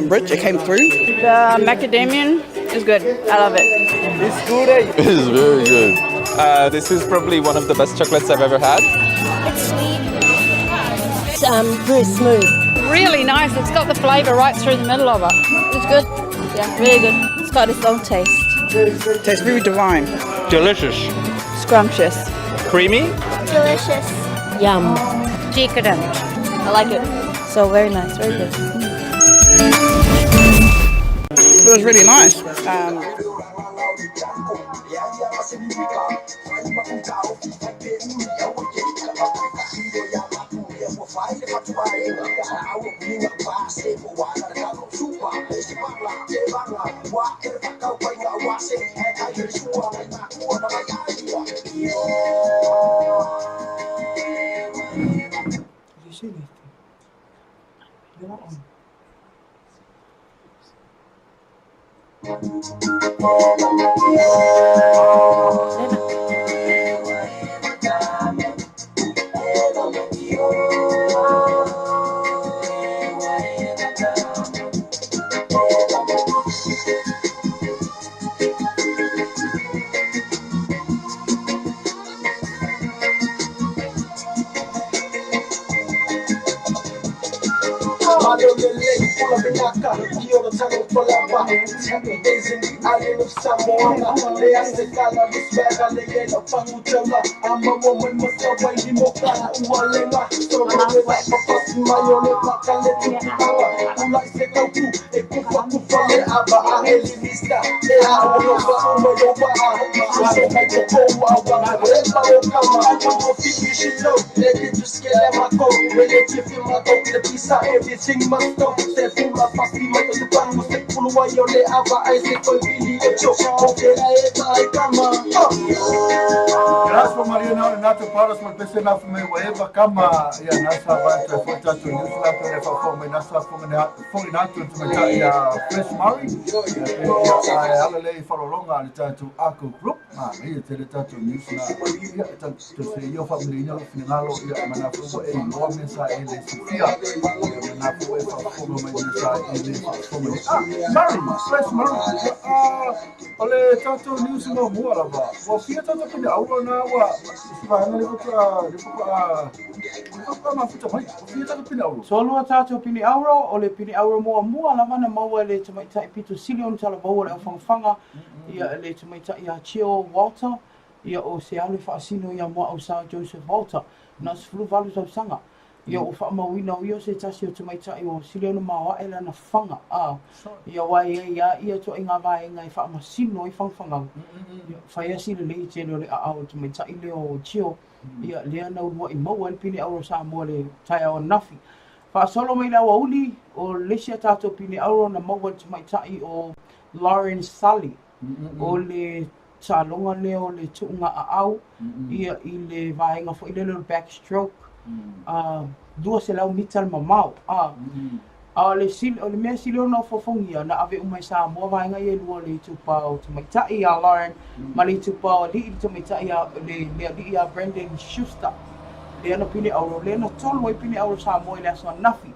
Rich, it came through. The macadamian is good. I love it. It's good, eh? It's very good. This is probably one of the best chocolates I've ever had. It's sweet. It's very smooth. Really nice. It's got the flavour right through the middle of it. It's good. Yeah, really good. It's got its own taste. Tastes very divine. Delicious. Scrumptious. Creamy. Delicious. Yum. Decadent. I like it. So very nice, very good. It was really nice. Did you see anything? You're not on. Graça pa Maria na na te paras ma pese na fo me wa eva kama ia na sa va te fo ta tu news la pe fa fo me na sa fo me na fo na tu tu me ta ia Fresh Murray ia ia ala le farolonga le tatou Ako Group ma ia te le tatou news na ia ta te se ia fa me ina lo finalo ia ma na fo e loa me sa e le Sofia ia ma na fo e fa fo me me sa e le fo me ah Murray Fresh Murray ah O le tatou news muamua lava, ua fia tatou pine auro na ua si vaega le faatoa le faatoa le faatoa mafuta mai. Ua fia tatou pine auro. So lua tatou pine auro, o le pine auro muamua lava na maua e le tamaitai pito sili ona talavou o le aufagafaga, ia le tamaitai ia Cheo Walter, ia o se alu e faasino ia Muaau Sir Joseph Walter, na o 18 tausaga. Ia ua faamauina o ia o se tasi o tamaitai ua sili ona maoae lana faga, a ia aua e i ai a ia ituaiga vaega e faamasino ai fagafagaga. Ia fai a si lelei tele o le aao o le tamaitai lea o Chio, ia lea na uluai maua ai le pine auro o Samoa i le taeao ananafi. Faasolo mai le aoauli, o le isi a tatou pine auro na maua e le tamaitai o Lauren Sully, o le taaloga lea o le tuuga aau ia i le vaega foi lele o le back stroke, 200 mita le mamao. A o le sili, o le mea sili ona ofoofogia, na ave uma e Samoa vaega ia e lua o le itupa o tamaitai ia Lauren ma le itupa o alii le tamaitai ia le, le alii ia Brandon Schuster. Lea na pine auro, lea na tolu ai pine auro Samoa i le aso ananafi.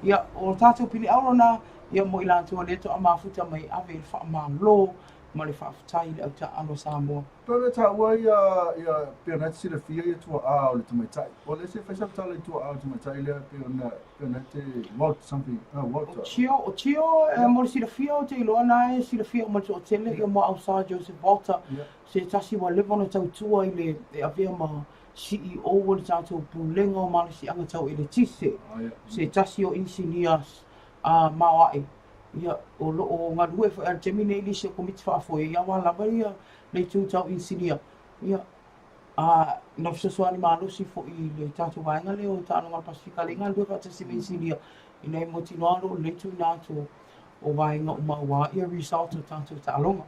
Ia, o tatou pine auro na, ia mo i latou o lea toa mafuta mai ave i le faamalo ma le faafetai i le au taaalo a Samoa. Pei ona taua ia, ia, pei ona e te silafia ia tuaa o le tamaitai. O le isi e fai sau tala i tuaa o le tamaitai lea pei ona, pei ona e te Walt something, Walter. O Chio, o Chio, e mo le silafia ou te iloa na e silafia uma e le toatele ia Muaau Sir Joseph Walter, se tasi ua leva ona tautua i le e avea ma CEO o le tatou Pulega o Malosiaga Tau Eletise, se tasi o inisinia maoae. Ia, o lo o galue foi a le taimi nei i nisi o Komiti Faafoe, ia aua lava ia le itu tau inisinia. Ia, a na fesoasoani malosi foi i le tatou vaega lea o Taaloga a le Pasefika, lea e galulue faatasi ma inisinia ina ia mautinoa o lo o lelei tuuina atu o vaega uma aua ia result o tatou taaloga.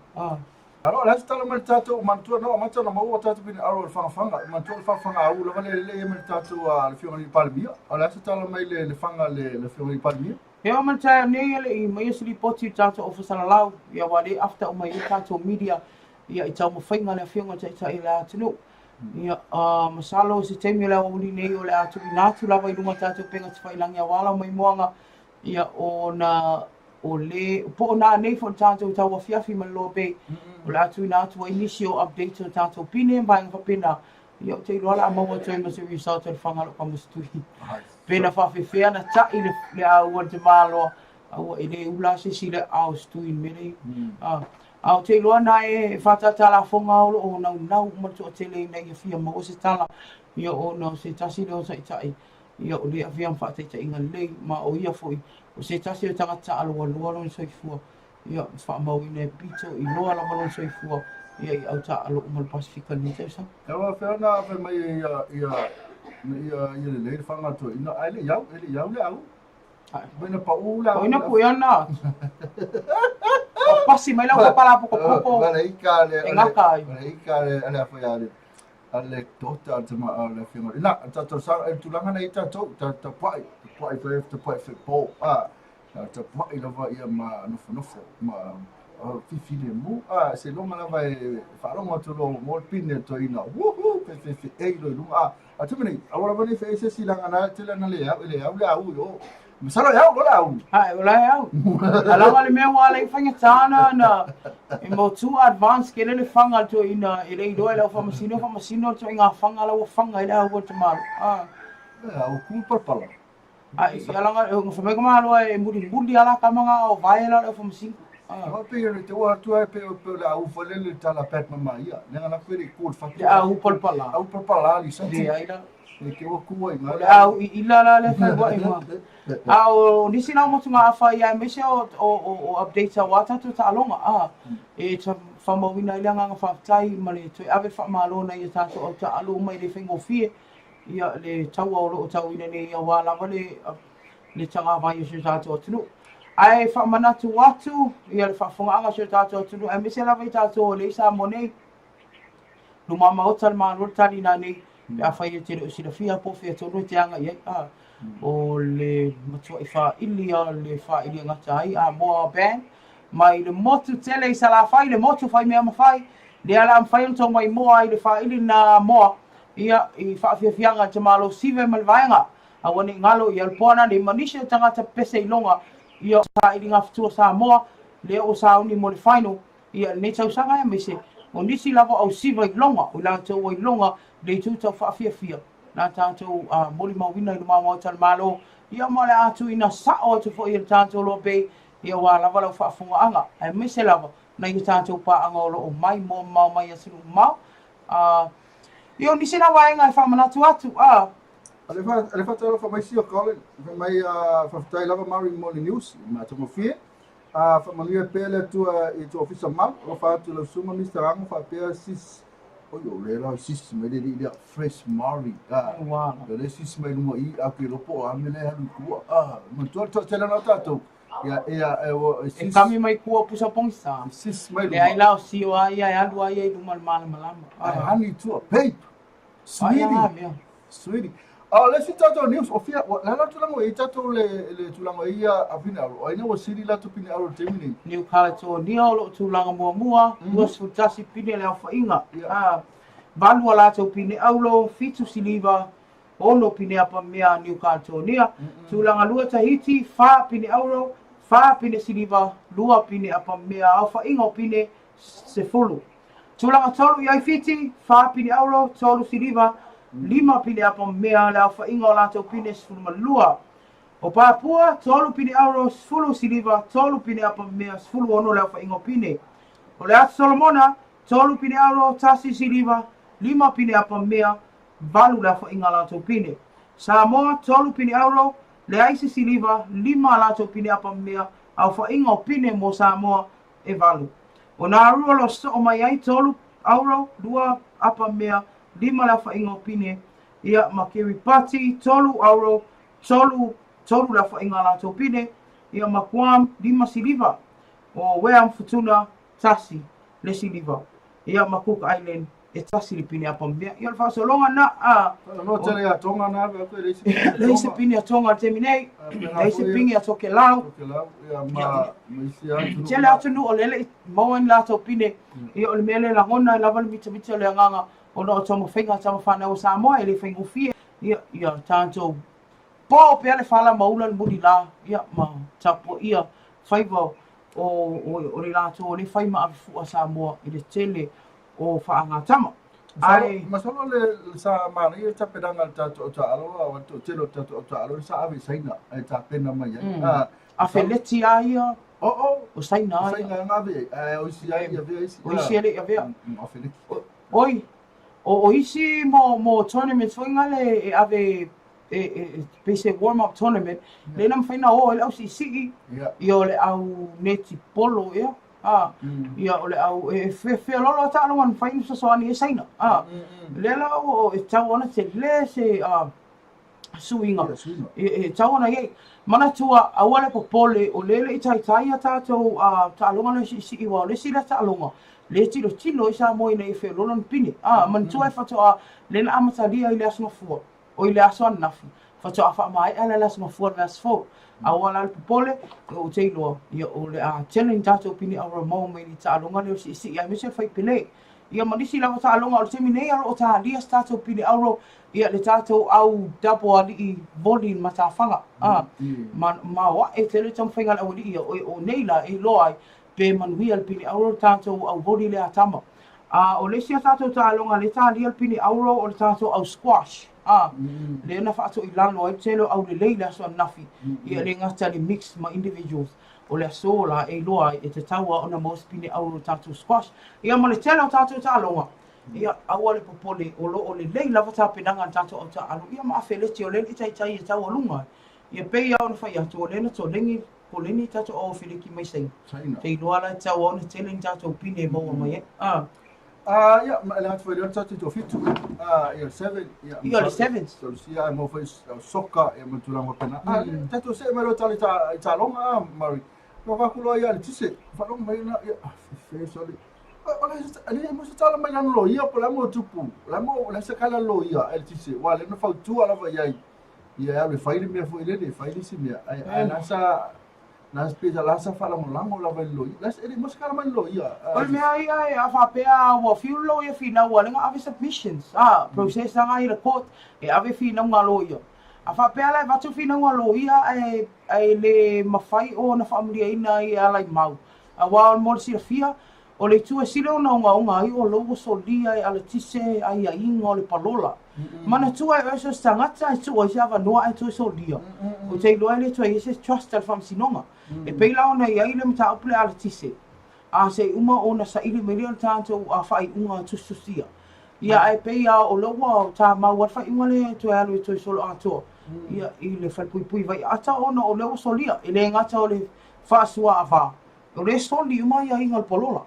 Alo, o le a se tala mai le tatou, manatua na amata ona maua tatou pine alo o le fagafaga, manatua le fagafaga au lava le lelei ai ma le tatou le Afioga i le Palemia. O le a se tala mai le faga le Afioga i le Palemia? E oo mai le taeao nei e le i maia se lipoti i le tatou Ofisa Lalau, ia ua le after uma ai le tatou media ia i taumafaiga a le Afioga i le Taitai o le atunuu. Ia, masalo o se taimi o le aoauli nei o le a tuuina atu lava i luga o tatou upega tafailagi aua lau maimoaga, ia ona o le, po o nanei foi le tatou tauafiafi ma le Loa Bay, o le a tuuina atu ai nisi o updates o tatou pine ma vaega faapena. Ia ou te iloa o le a maua atu ai ma se result o le faga o lou kamusitui. Pe na faafefea na ta'i le, le aua le tamaloa, aua e le ula se isi i le aao o se tui i le mea lea. A, a ou te iloa na e whātātā lafoga o loo naunau uma le toatele ina ia fia maua se tala, ia ona o se tasi lea o taitai, ia o lea avea ma faataitaiga lelei, ma o ia foi o se tasi o tagata taaloaloa lona soifua, ia faamauina e pito i loa lava lona soifua, ia i au taaalo uma o le Pasefika i lenei tausaga. E faapefea ona fai mai e ia, ia, ia, ia lelei le faga toeaina, ae le i au, e le i au le au. Mai na pau le au. Oi na pui ana. O pasi mai lau papala pokopoko. Wale ika le, E ngaka ai. wale ika le, ale a whai ale. Ale tota te ma ale whinga. Ina, tātou sa, e tūlanga nei tātou, tā tapuai, tapuai whai, tapuai whai pō, a, tā tapuai lava ia ma nofonofo, ma whiwhi le mū, a, se longa lava e whaarongo atu lo mō pine to ina, woohoo, fe fe fe e ilo i lunga, a, a tume nei, awa lava nei whai se silanga na tele na le au, le au le au, o, masalo e au, lo le au. Hai, o la e au. A lava le mea ua ala i faigata na, na, e mo too advanced ke le le faga le toeaina e le iloa e le au faamasino, faamasino le toaiga faga la ua faga ai le au o le tamaloa. A. E au ku palapala. Ai, ia laga, e fai mai ka malo e mulimuli ala ka manga o vae la le au faamasino. Ah. Pe le te ua atu ai pe pe le au fale le tala pet mama ia. Le ngana pe le ku fatu. Le au palpala. Au palpala li sa. Le ai la. Le ke ua ku ai Le au i ila la le fai wa i ma. A o nisi na motu ngā awha ia e mese o, o, o, o updates a wā tātou taaloga. A, e ta whamauina i le anganga whaatai ma le toe ave whaamalo na ia tātou au taalo mai le whaingofie ia le taua o loo tauina nei ia wā lava le le tagavai o si o tatou atunuu. Ae faamanatu atu ia le faafofogaaga a si o tatou atunuu aemaise lava i tatou o lea i Samoa nei, luma maota le Malo le tali nei, pe afai e te le o silafia po o fea tonu e te aga i ai, a, o le matuai faaili a le faaili e gata ai Amoa Band mai le motu tele i Salafai, le motu fai mea mafai, lea la mafai ona tou maimoa ai i le faaili na Amoa, ia, i faafiafiaga i le tamalo Sive ma le vaega. Aua ne i galo i Alpoana nei ma nisi o tagata pepese iloga ia o sailiga fitua Samoa lea ua sauni mo le final ia lenei tausaga aemaise o nisi lava o ausiva iloga o i latou ua iloga le itu tau faafiafia na tatou molimauina i luma o Maota o le Malo ia ma o le a tuuina sao atu foi e le tatou Loa Bay ia aua lava lau faafofogaaga aemaise lava nai o tatou paaga o lo o mai moa mamao mai atunuu mamao ia o nisi na vaega e faamanatu atu A le faatalofa mai sio Colin, fai mai a faafetai lava Mari mo le news, matagofie. A faamanuia pea le Atua i tou ofisa mamalu, alofa atu lau susuga Mister Ago faapea sis Oi o le la sis mai le lea fresh Mari. A o le sis mai lunga i a ke lopo a me le halu i tua. A manatua le toatele na o tatou. Ia ia e o e sis. E kami mai kua pusa pongisa. Sis mai lunga. Leai la o sio a ia e alu a ia i luma le malamalama. Ai hani tua babe. Sweetie. Sweetie. A le isi tatou news, o fia, o le a la tulaga i tatou le, le tulaga i ia a pine auro. O ai nei ua sili latou pine auro i le taimi nei? New Caledonia o lo o tulaga muamua, 21 pine le aofaiga. A, valu a latou pine auro, fitu siliva, ono pine apamea a New Caledonia. Tulaga lua Tahiti, fa pine auro, fa pine siliva, lua pine apamea, aofaiga o pine, 10. Tulaga tolu i ai Fiti, fa pine auro, tolu siliva, lima pine apa mea le aofaiga o latou pine 12. O Papua, tolu pine auro, 10 siliva, tolu pine apa mea, 16 le aofaiga o pine. O le Atu Solomona, tolu pine auro, tasi siliva, lima pine apa mea, valu le aofaiga o latou pine. Samoa, tolu pine auro, leai se siliva, lima a latou pine apa mea, aofaiga o pine mo Samoa, e valu. O Nauru o lo o soo mai ai tolu auro, lua apa mea, lima le aofaiga o pine, ia, ma Kiribati, tolu auro, tolu, tolu le aofaiga a latou pine, ia, ma Guam, lima siliva. O Wea ma Futuna, tasi le siliva. Ia, ma Cook Island, e tasi le pine apa mea. Ia, o le faasologa na, a. No tele a Tonga na ave atu e leai se pine a Tonga. Leai se pine a Tonga i le taimi nei, leai se pine a Tokelau. Tokelau, ia, ma, ma isi atunuu. Tele atunuu o lea e le i maua ni latou pine. Ia, o le mea lea e lagona ai lava le mitamita o le agaga ona o taumafaiga a tama fanau a Samoa e le faigofie. Ia, ia tatou po pea le fala ma ula le mulila, ia, ma tapuaia faiva o, o, o le latou o lea e fai ma ave fua Samoa i le tele o faagatama. Ae masalo le sa manaia le tapenaga a le tatou au taaalo aua le toatele o le tatou au taaalo sa ave i Saina e tapena mai ai. A feleti a ia Oo. O Saina a ia. O Saina na ave ai. Ae o isi ai i avea isi. O isi e le i avea. O feleti. Oi, o isi mo mo tournaments foi ngale e ave e e pei se warm up tournament, lea na mafai ona o ai le au siisii, ia o le au netipolo ea. A, ia o le au e feoloolo a taaloga na mafai ona fesoasoani ai Saina. A, lea la o e tatau ona tele se suiga e tatau ona i ai. Manatua aua le popole o lea e le i taitai a tatou taaloga lea siisii aua o le isi lea taaloga lea e tilotilo ai Samoa ina ia feoloolo ni pine. A, manatua e faatoa lea na amatalia i le Aso Gafua. Oi le aso ananafi, faatoa faamaea lea le Aso Gafua le vaiaso fou. Aua la le popole, ia ou te iloa, ia o le a tele ni tatou pine auro maua mai le taaloga lea o le siisii aemaise le fai pele. Ia ma nisi lava taaloga o le taimi nei o lo o talia se tatou pine auro, ia le tatou au double alii voli i le matafaga. A, ma maoae tele le taumafaiga a le aualii ia, o nei la e iloa ai pe manuia le pine auro le tatou au voli lea a tama. A o le isi a tatou taaloga lea e talia le pine auro o le tatou au squash. A, lea na faatoilalo ai le tele o aulelei i le aso ananafi, ia e le gata i le mix ma individuals, o le aso la e iloa ai e tatau lava ona maua se pine auro i le tatou squash. Ia ma le tele o tatou taaloga, ia aua le popole o lo o lelei lava tapenaga a le tatou au taaalo, ia ma afeleti o lea e le i taitai e taualuga ai. Ia pei lava ona fai atu, o lea na tolegi koleni tatou au afeleti mai Saina. Te iloa la e tatau lava ona tele ni tatou pine e maua mai ai. Ah. Ah, ia, ma le atu foi lea tatou toafitu. Ah, ia le seven, ia. Ia le sevens. So sia ai mo foi soka ia ma tulaga faapena. Ah, tatou see mai loa tala i taaloga ah, Murray. Ua vaku loa ia le tise, faalogo mai na ia, fe sorry. O le le mo se tala mai lana loia po o le a mo tupu. O le a mo le se kala loia e le tise. Ua le na fautua lava i ai. Ia alu e fai le mea foi lele, fai le isi mea. Ai ai la sa la sa la sa faalagolago lava i le loia. La e le mo se kala mai le loia. O le mea ia e a faapea ua fiu le loia finau a lea na ave submissions a process agai i le court e ave finauga a loia. A faapea la e avatu finauga a loia ae ae le mafai ona faamaliaina ai e ala i mau aua mo le silafia O le itu e sili ona ogaoga ai o lou ua solia e alatise aiaiga o le palola. Manatua e oe so se tagata e tuu ai se avanoa ae toe solia. Ou te iloa e le toe i ai se trust a le faamasinoga. E pei la ona i ai le mataupu lea alatise, a se i uma ona saili mai lea o le tatou faaiuga tusitusia. Ia ae pei lava o lea ua tamau lava le faaiuga lea e toe alu e toe solo atoa ia i le falepuipui vaiaata ona o lea ua solia. E le gata o le faasuaava, O lea e soli uma aiaiga o le palola,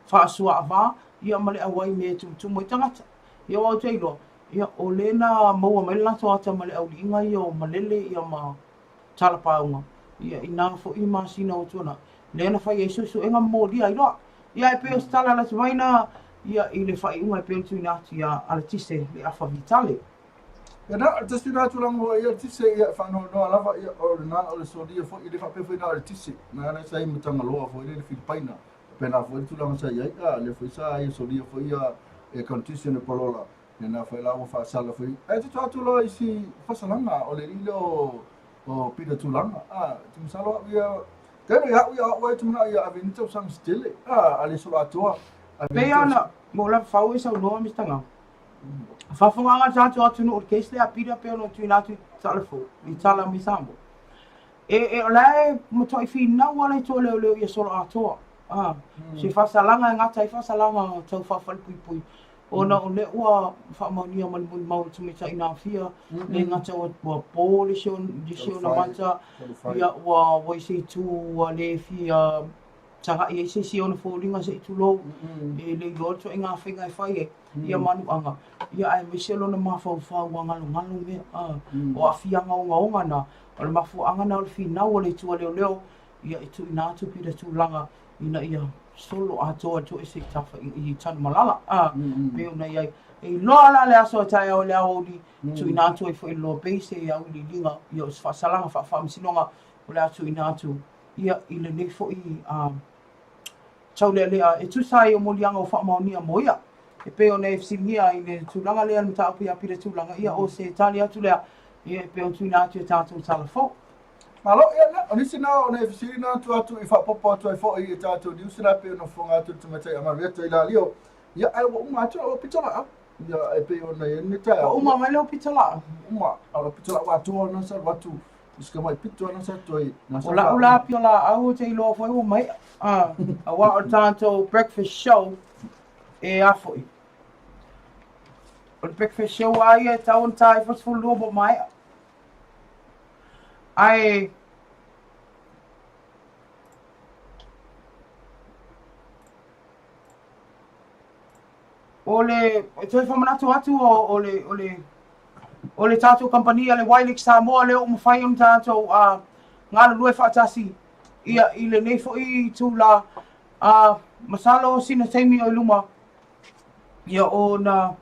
faasuaava, ia ma le auai mea e tumutumu ai tagata. Ia aua ou te iloa, ia o lea na maua mai le latou ata ma le auliiga ia o malele ia ma talapauga, ia i na foi masina ua tuanai, lea na fai ai suesuega ma molia ai loa. Ia ae pei o se tala lata mai na, ia i le faaiuga e pei ona tuuina atu ia Alatise le Afa Vitale. Ia na, tasi na tulaga foi ia tise ia faanoanoa lava ia o lena o le solia foi e le faapea foi na o le tise na na sa i Matangaloa foi le Filipaina pena foi le tulaga sa i ai a le foi sa ia solia foi ia e condition e palola ia na foi la ua faasala foi ae te atu loa i si fasalaga o le lile o o Peter Tulaga a te masalo au ia Tele ia au ia au ai tumana ia ave ni tausaga se tele a le solo atoa. Pei ona mo lava fau e saunoa Mr. Ngau. Faafofoga le tatou atunuu i le case lea a Peter pei ona tuuina atu i tala fou, i tala mai Samoa. E, e o la e matuai finau lava le itu a leoleo ia solo atoa. Ah, se faasalaga e gata ai faasalaga tau faafalepuipui ona o lea ua faamaonia ma le molimau a le tamaitai na aafia, le gata ua, ua po le isi ona mata, ia ua, ua i se itu ua le fia Tagai ai se isi i ona foliga se i tulou, e le iloa le ituaiga faiga e fai ai ia manuaga, ia aemaise lona mafaufau ua galogalo mea, o aafiaga ogaoga na, o le mafuaaga na o le finau a le itu a leoleo, ia e tuuina atu pei le tulaga ina ia solo atoa e toese i tafa i Tanumalala, pei ona i ai. E iloa la le aso a taeao i le aoauli, tuuina atu ai foi i le Loa Bay se auiliiliga, ia o se faasalaga faafaamasinoga o le a tuuina atu Ia, i lenei foi taulealea e tusa ai o moliaga ua faamaonia mo ia. E pei ona e fesiligia i le tulaga lea i le mataupu ia Pita Tulaga, ia o se tali atu lea, ia e pei ona tuuina atu e tatou tala fou. Malo, ia na, o nisi na o nai fesili na atu atu i faaopoopo atu ai foi i tatou news la pei ona fofoga atu le tamaitai a Marieta i Lalio. Ia, ae ua uma atu lau pitolaau. Ia, e pei ona i ai lenei taeao. Ua uma mai lau pitolaau? Uma, o lau pitolaau atoa na sa alu atu Sika mai pito ana sa toi na sa. O lau la pitolaau ou te iloa foi ua maea. Ah, aua o le tatou breakfast show e a foi. O le breakfast show a ia e tau ona ta 92 po maea. Ae o le toe faamanatu atu o, o le o le o le tatou kamupani a le Wilex Samoa lea ua mafai ona tatou uh, galulue faatasi ia i lenei foi itula uh, masalo sina taimi o i luma ia ona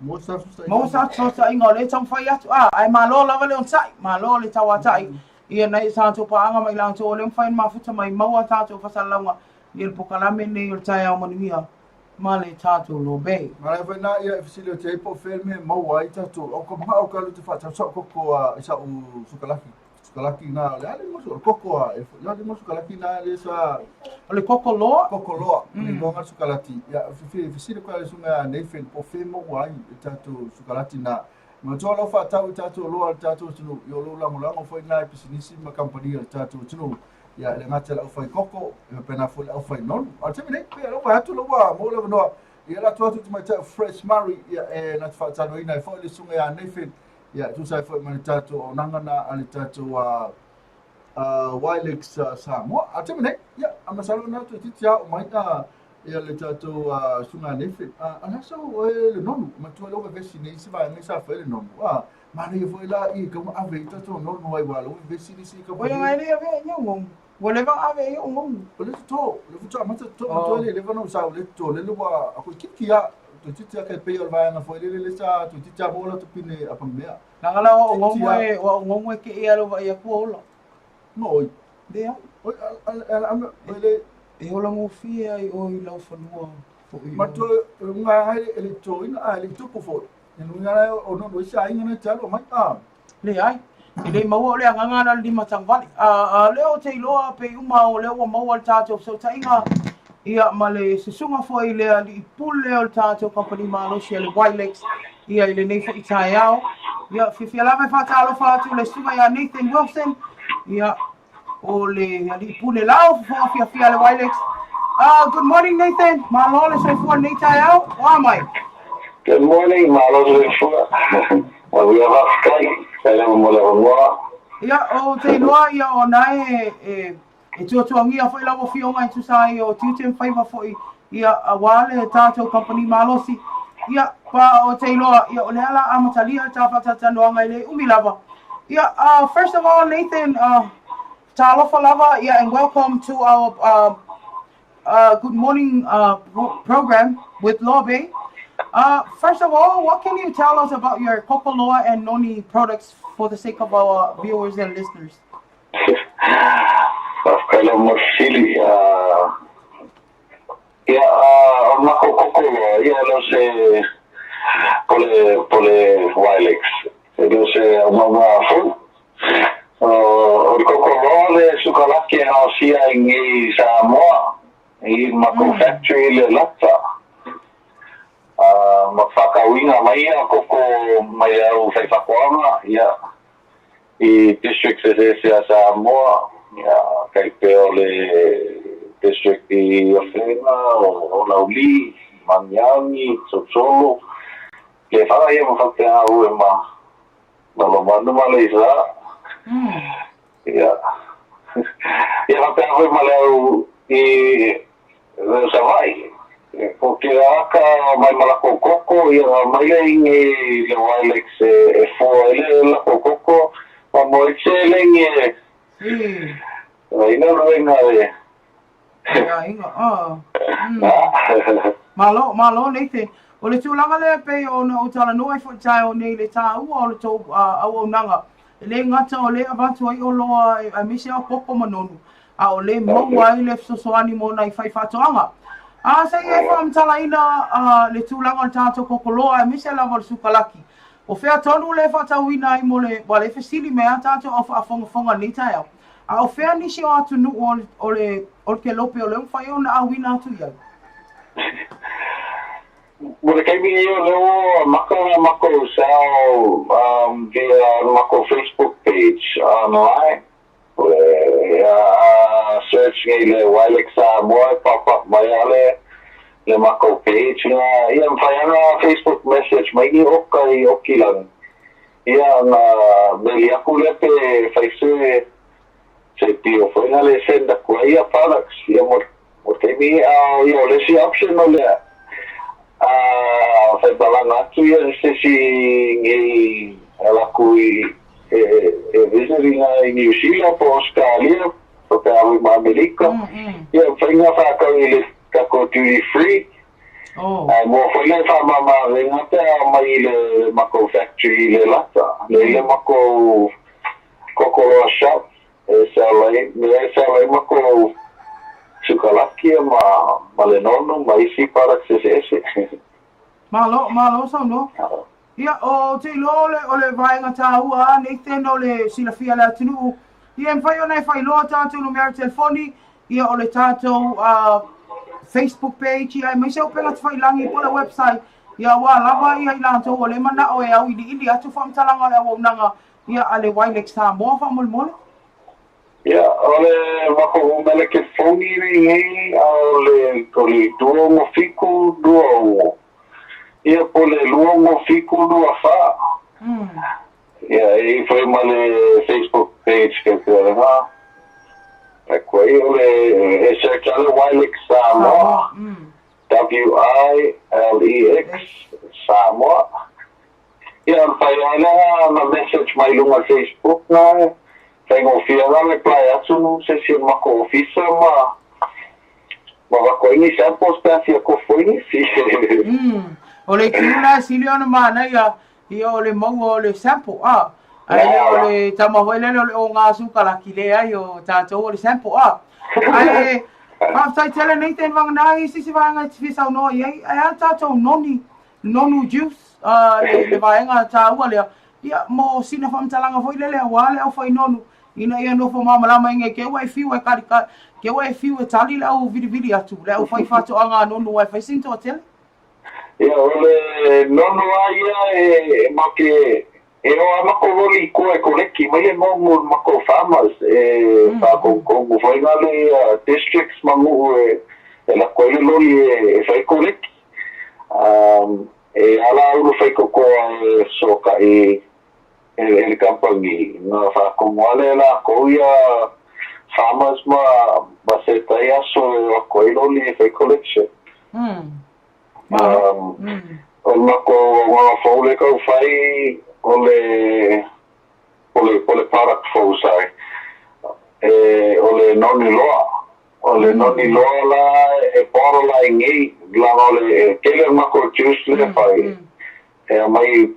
maua sa fesootaiga o lea e taumafai atu a ae malo lava le onosai malo le tauatai ia nai tatou paaga mai latou o lea mafai ona mafuta mai maua tatou fasalalauga ia le pokalame lenei o le taeao manuia ma le tatou lobe. Malae foi na ia e fesili atu ai po o fea le mea e maua ai tatou au ka manao ka alu te faatau sau koko a i sau sukalaki sukalaki na o le a le igoa o le koko a e le a le igoa sukalaki na le sa O le koko loa? Koko loa mm. le igoa sukalati ia fesili koe le susuga a Nathan po o fea e maua ai e tatou sukalati na. Manatua o lau faatau i tatou oloa a le tatou atunuu, ia o lou lagolago foi lena i pisinisi ma kamupani a le tatou atunuu. Ia, e le gata i le aufai koko, e faapena foi le aufai nonu. A o le taimi nei, pei o lea ua vaai atu o lea ua maua le avanoa, ia o le a tuu atu i le tamaitai o Fresh Murray, ia, e na te faataloina ai foi le susuga ia Nathan, ia, e tusa ai foi ma le tatou auaunaga lena a le tatou Wilex Samoa. A o le taimi nei, ia, a masalo na toeitiiti lava oo mai ia le tatou susuga ia Nathan. A o le a sau e le nonu, matua lea ua vevesi nei isi vaega sa fai le nonu. A manaia foi la i tau ave ai tatou nonu ai aua o lea ua vevesi nisi kamupani. Oi, ngai le ave ai nonu. Ua leva ona ave ai ou nonu. O le toto, o le faatoa amata toto, matua le leva ona ou sau le toto, lele ua toeitiiti lava, toeitiiti lava tai pei o le vaega foi lele lea sa toeitiiti lava maua latou pine apamea. Leaga la o au nonu e, o au nonu e kei a lou vaai atu ua ola. No oi. Leai. Oi, ala, ala, oi le. E ola gofie ai oe i lau fanua foi. Matua, nga ai e le toina, a e le tupu foi. E nui ala o nonu e sa inga na te alo mai, a. Leai. E le maua o le agaga na le limatagavale. A, a lea ou te iloa pei uma o lea ua maua le tatou fesootaiga ia ma le susuga foi i le alii pule o le tatou kamupani malosi a le Wilex ia i lenei foi taeao. Ia, fiafia lava e faatalofa atu le susuga ia Nathan Wilson, ia, o le alii pule lau fofoga fiafia a le Wilex. Good morning Nathan, malo le soifua lenei taeao, o a mai? Good morning, malo le soifua. Manuia faafetai, faafetai lava mo le avanoa. Ia, ou te iloa ia o na e, e E tuatuangia foi lau Afioga e tusa ai o tiute ma faiva foi ia aua le tatou kamupani malosi. Ia, pa o te iloa, ia o lea la amatalia le ta faatalatalanoaga e le umi lava. Ia, first of all, Nathan, talofa lava, ia, and welcome to our good morning program with Lobe. First of all, what can you tell us about your Kokoloa and Noni products for the sake of our viewers and listeners? Faafetai lava mo le fesili. Ia, o le makou koko loa, ia e le o se, po le, po le Wilex, e le o se aumauma fou. O le koko loa le sukalaki e gaosia ai nei i Samoa, i makou factory i Lelata. Ma faakauina mai ia koko mai au faifaatoaga, ia, i districts eseese a Samoa, ia, kai pea o le district i Afega, o Laulii, Magiagi, Solosolo, le fala ia ma faapea au e ma Lalomanu ma Aleisa. Ia, ia faapea foi ma le au i Savaii. Ko te aka mai ma lako koko, ia nga mai le inge i le Wilex e foa ai le lako koko, ma mo e tse le inge ina luenga e. Ia inga, ah. Malo, malo Nathan. O le tulaga lea pei ona ou talanoa ai foi taeao nei i le taua o le tou auaunaga. E le gata o lea e avatu ai oloa aemaise lava koko ma nonu, a o lea e maua ai le fesoasoani mo nai faifaatoaga. A se i e faamatalaina le tulaga o le tatou kokoloa aemaise lava o le sukalaki. O fea tonu lea e faatauina ai mo le, ua le fesili mai a tatou au faafogafoga i lenei taeao, a o fea nisi o atunuu o le o le kelope o lea ua mafai ona auina atu i ai? Mo le taimi nei o lea ua amata ona matou sell via le matou Facebook page online. A search nei le Wilex Samoa e pop up mai lava le le matou page na. Ia mafai lava ona Facebook message mai ni oka i Okilani. Ia ona meli aku lea pe fai se se pio foi na le send aku ai ia products ia mo mo le taimi a ia o le isi option o le a fai palanga atu ia se isi nei ala aku i e e visit i nga i New Zealand po Australia po pe a ma Amerika ia fai nga whakau i le takou duty free. Oh. Ae mo foi le whamama renga pe a mai i le makou factory i le lata. Le i le makou Kokoroa shop e sell ai, mea e sell ai makou sukalaki ma ma le nonu ma isi products eseese. Malo, malo saunoa. Ia, o te iloa o le, o le vaega tāua a Nathan o le silafia le atunuu. Ia, e mafai ona e faailoa tatou numera telefoni, ia o le tatou Facebook page, ia aemaise o upega tafailagi po o le website. Ia aua lava ia i latou o lea e manao e auiliili atu faamatalaga o le auaunaga ia a le Wilex Samoa faamolemole. Ia, o le makou umele telefoni lenei a o le o le 267 26. Ia po o le 267 24. Ia, e i foi ma le Facebook page ke pea lena. E koe i o le e search a le Wilex Samoa. W-I-L-E-X Samoa. Ia, o le fai ai lea na message mai luga o le Facebook na e faigofie la reply atu se isi o le makou ofisa ma ma avatu ai ni samples pe a fia kofo ai nisi. O le itu la e sili ona manaia ia o le maua o le sample a. Ae le o le tama foi lele o le oga sukalaki leai o tatou o le sample a. Ae faafetai tele Nathan vagana i se isi vaega e te fia saunoa i ai. Ae a le tatou noni nonu juice le, le vaega taua lea, ia, mo sina faamatalaga foi lele aua le aufai nonu, ina ia nofo malamalama i te i ua e fiu e kali, ka, te ua e fiu e tali le au vilivili atu, le aufai faatoaga a nonu aua e fai sina toatele. Ia, o le nonu lava ia e ma ke, e o a makou loli i tua e koleki mai le nonu i makou farmers e faakoukou foi na le ia districts ma nuu e lako ai le loli e fai koleki. E ala ulu faikokoa e fesootai e le kamupani na faatonu lava lea e lakou ia farmers ma ma set ai aso e o atu ai loli e fai collection. O le matou auaunaga fou lea e tau fai o le o le o le product fou sorry e o le noni loa. O le noni loa la e bottle ai nei leaga o le tele o le matou juice lea e fai e aumai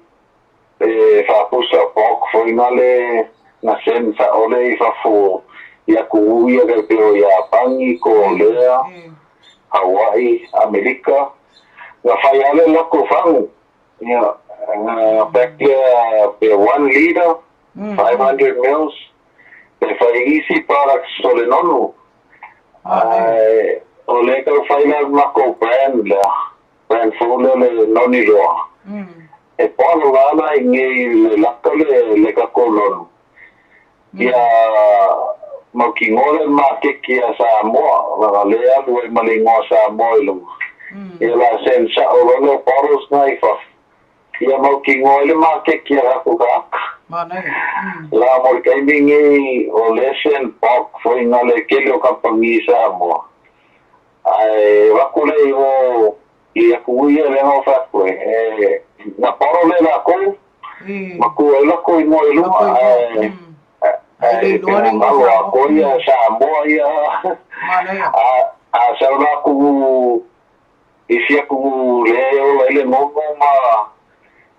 e faapusa bulk foi na le na send sao lea i fafo i atunuu ia tai pei o Iapani, Kolea, Hawaii, Amerika. Na fai lava le latou fagu ia na pack lea pe 1 litre 500 mils e fai isi products o le nonu. Ae o lea tau fai la le matou brand lea, brand fou lea le Noni Loa. E bottle lava la i inei i le laka le le tatou nonu. Ia mautinoa le maketi a Samoa, leaga lea e alu ai ma le igoa Samoa i luga. Ia la send sao loa lea o bottles na i fafo. Ia mautinoa ai le maketi a tatou tagata. La mo le taimi nei o lea send bulk foi na le tele o kamupani i Samoa. Ae avatu lea i o i atunuu ia lea na ou fai atu ai, e na bottle lea e latou ma tu ai latou igoa i luga ae ae pe na galo atoa ia Samoa ia a a sau la atunuu isi atunuu lea e ola ai le nonu ma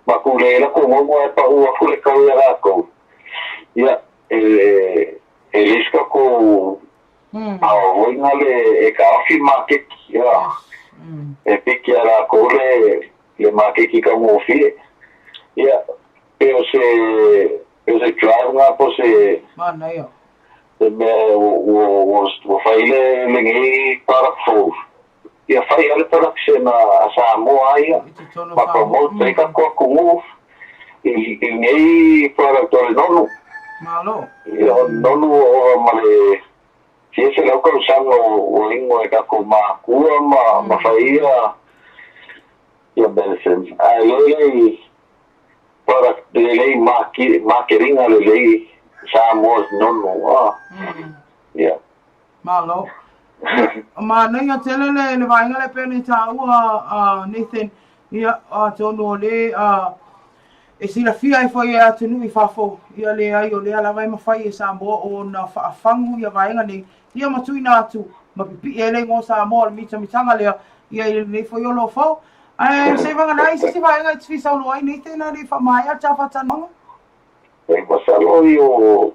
ma tulei ai latou nonu ae pau atu le tau ia latou ia e e leai se tatou Ao foi na le e taofi maketi ia e piki ia latou le le maketi taugofie ia pe o se pe o se drive na po o se Manaia. Se mea ua ua ua fai le lenei product fou ia fai lava le production a Samoa ia ma promote ai tatou atunuu i lenei product o le nonu. Malo. Ia o le nonu ua ova ma le fia selau tausaga ua inu e tatou matua ma ma fai ia ia medicine ae lelei product lelei makeriga lelei Samoa's nonu a. Ia. Malo. Manaia tele le, le vaega lea pei ona i taua a Nathan, ia, atonu o le a, e silafia ai foi e atunuu i fafo, ia leai o lea lava e mafai e Samoa ona faafagu ia vaega nei, ia ma tuuina atu ma pipii ai le igoa Samoa o le mitamitaga lea, ia i lenei foi olo fou. Ae se i vagana ai se isi vaega e te fia saunoa ai Nathan a le i faamaea le ta faatalanoaga? E masalo i o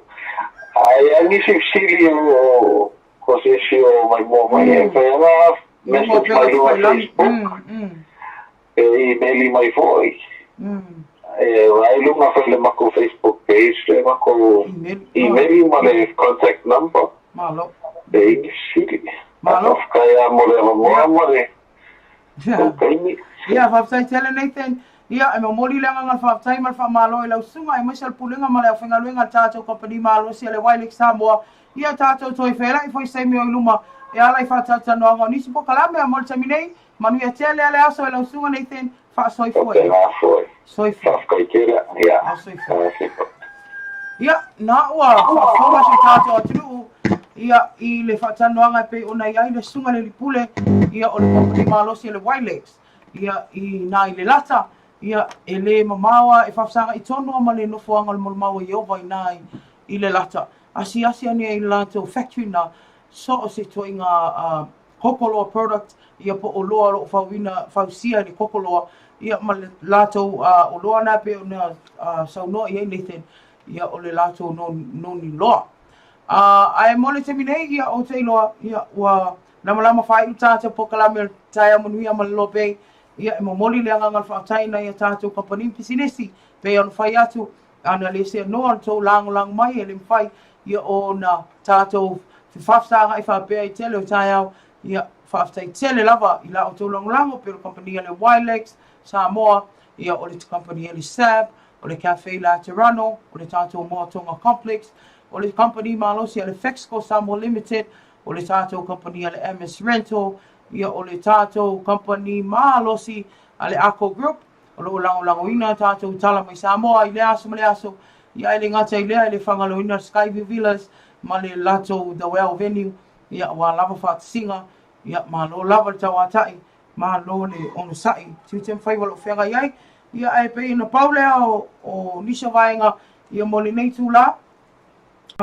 a e ai nisi fesili o o se isi o maimoa mai e fai ana message mai luga Facebook e email mai foi. E vaai luga foi le matou Facebook page le matou email ma le contact number. Malo. E i nisi fesili. Malo. Faafetai lava mo le avanoa ma le tou taimi. Ia, faafetai tele Nathan. Ia, e momoli le agaga o le faafetai ma le faamalo i lau susuga aemaise o le Pulega ma le aufaigaluega a le tatou Kamupani Malosi a le Wilex Samoa. Ia, tatou toe feiloai foi i se taimi o i luma e ala i faatalatalanoaga o nisi polokalame. A mo le taimi nei, manuia tele le aso i lau susuga Nathan. Faasoifua ia. Faapena foi. Soifua. Faafetai tele. Ia. Soifua. Ia, na ua faafofoga si o tatou atunuu ia i le faatalanoaga e pei ona i ai le susuga i le alii pule ia o le kamupani malosi a le Wilex ia i ina i Lelata ia e le mamao a e faafesaga'i tonu a ma le nofoaga o le molimau a Ieova ina i Lelata. Asiasi ane ai i le latou factory na so o se ituaiga koko loa product ia po o oloa o lo o fauina fausia i le koko loa ia ma le latou oloa na pei ona saunoa i ai Nathan ia o le latou noni loa. Ae mo le taimi nei ia ou te iloa ia ua lamalama faaiu tatou polokalame o le taeao manuia ma le Loa Bay ia e momoli le agaga o le faafetai i nai a tatou kamupani ma pisinisi pei ona fai atu ana le seanoa le tou lagolago mai e le mafai ia ona tatou fefaafesaga'i faapea i tele o taeao ia faafetai tele lava i la outou lagolago pei o le kamupani a le Wilex Samoa ia o le kamupani a le SAB o le Cafe Laterano o le tatou Moatonga Complex o le kamupani malosi a le Fexco Samoa Limited o le tatou kamupani a le MS Rental ia o le tatou kamupani malosi a le Aco Group O lo o lagolagoina a tatou tala mai Samoa i lea aso ma lea aso, ia e le gata i lea, e le faagaloina le Skyview Villas ma le latou The Well Venue, ia aua lava faatasiga, ia malo lava le tauatai, malo le onosai, tiute ma faiva o lo o feagai ai, ia ae pei ona pau lea o nisi o vaega ia mo lenei itula.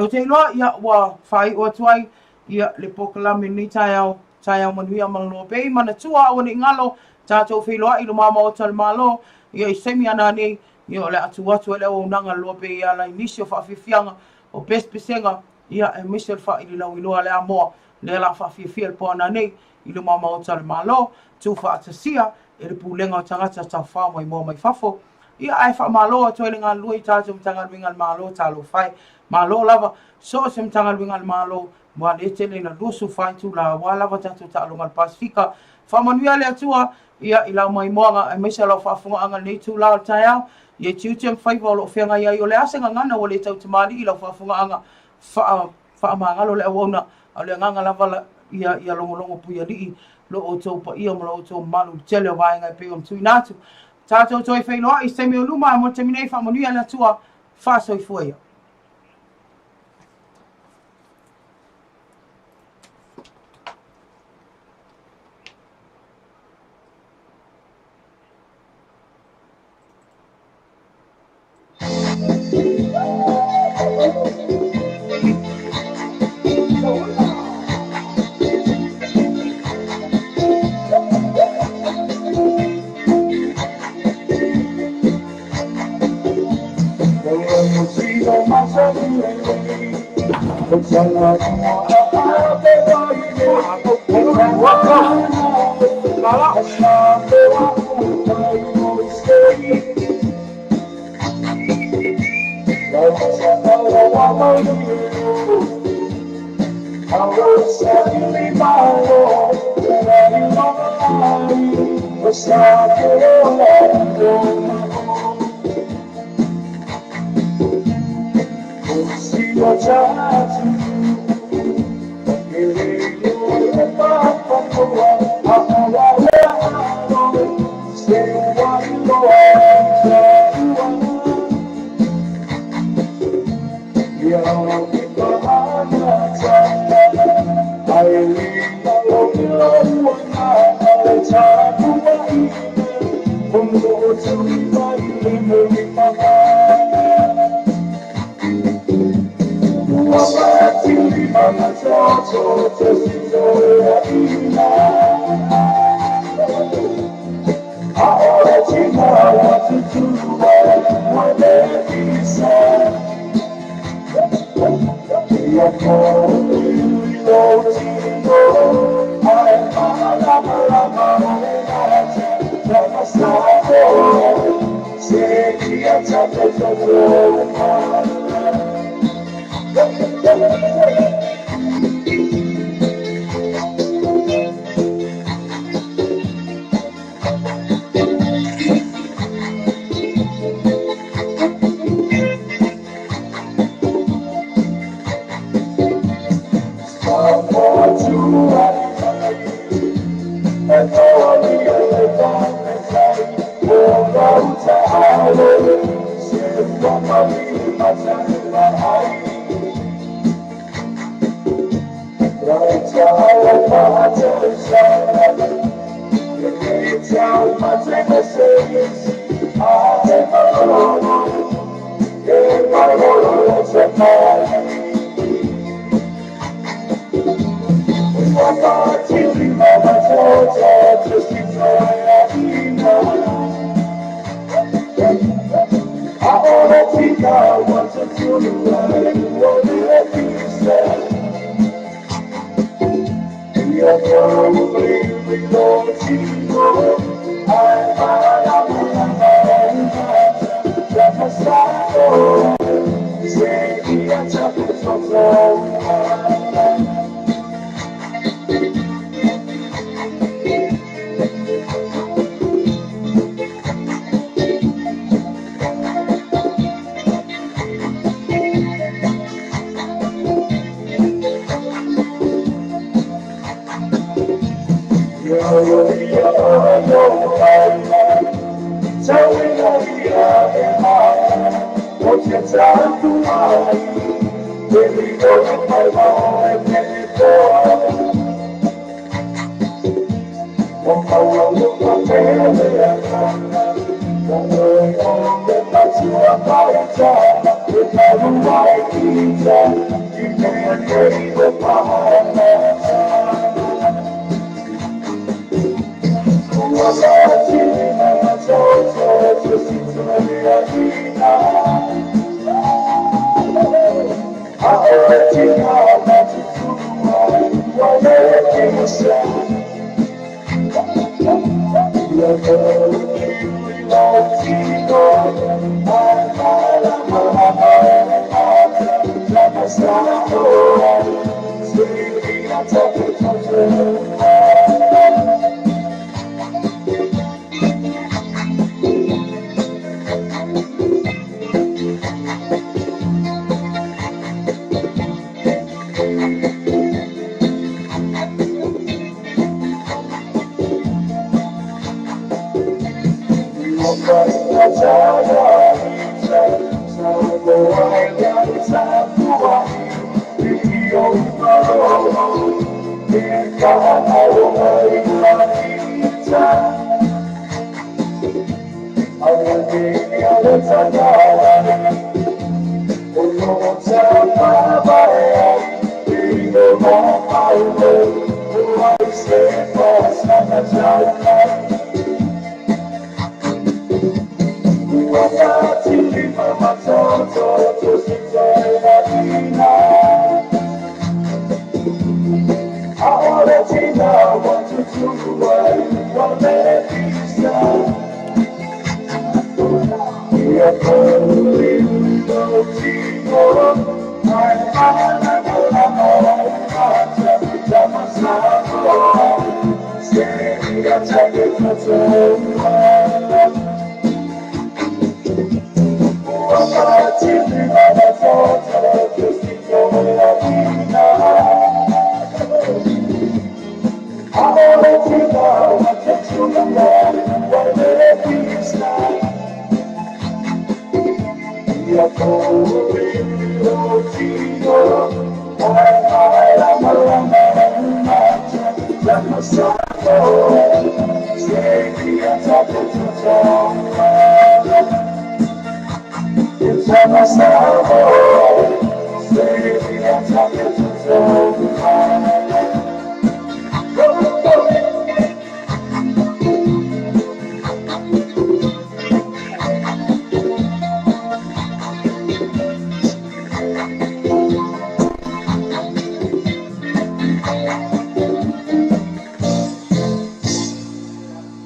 Ou te iloa, ia, ua faaiu atu ai ia le polokalame i lenei taeao, taeao manuia ma le Loa Bay. Manatua aua ne i galo tatou feiloai i luma maota o le Malo, ia i se taimi a nanei, ia o le a tuu atu ai le auaunaga a le Loa Bay e ala i nisi o faafiafiaga, o pesepesega, ia, aemaise o le faaili lauiloa a le Amoa, lea o le a faafiafia i le po a nanei i luma maota o le Malo, tuufaatasia e le Pulega o Tagata Tafafao Maimoa Mai Fafo. Ia, ae faamalo atu ai le galulue i tatou Matagaluega a le Malo, talofa e, malo lava, so o se Matagaluega a le Malo, ua le tele ina 24 itula aua lava tatou taaloga a le Pasefika. Faamanuia le Atua, ia, i lau maimoaga, aemaise o lau faafofogaaga i lenei itula o le taeao, ia tiute ma faiva o lo o feagai ai. O le a se gagana ua le tautamalii i lau faafofogaaga, faa, faamagalo le auauna, a o le agaga lava ia, ia logologo puialii lo outou paia ma lo outou mamalu i le tele o vaega e pei ona tuuina atu. Tatou toe feiloai i se taimi o luma, mo le taimi nei, faamanuia le Atua, faasoifua ia.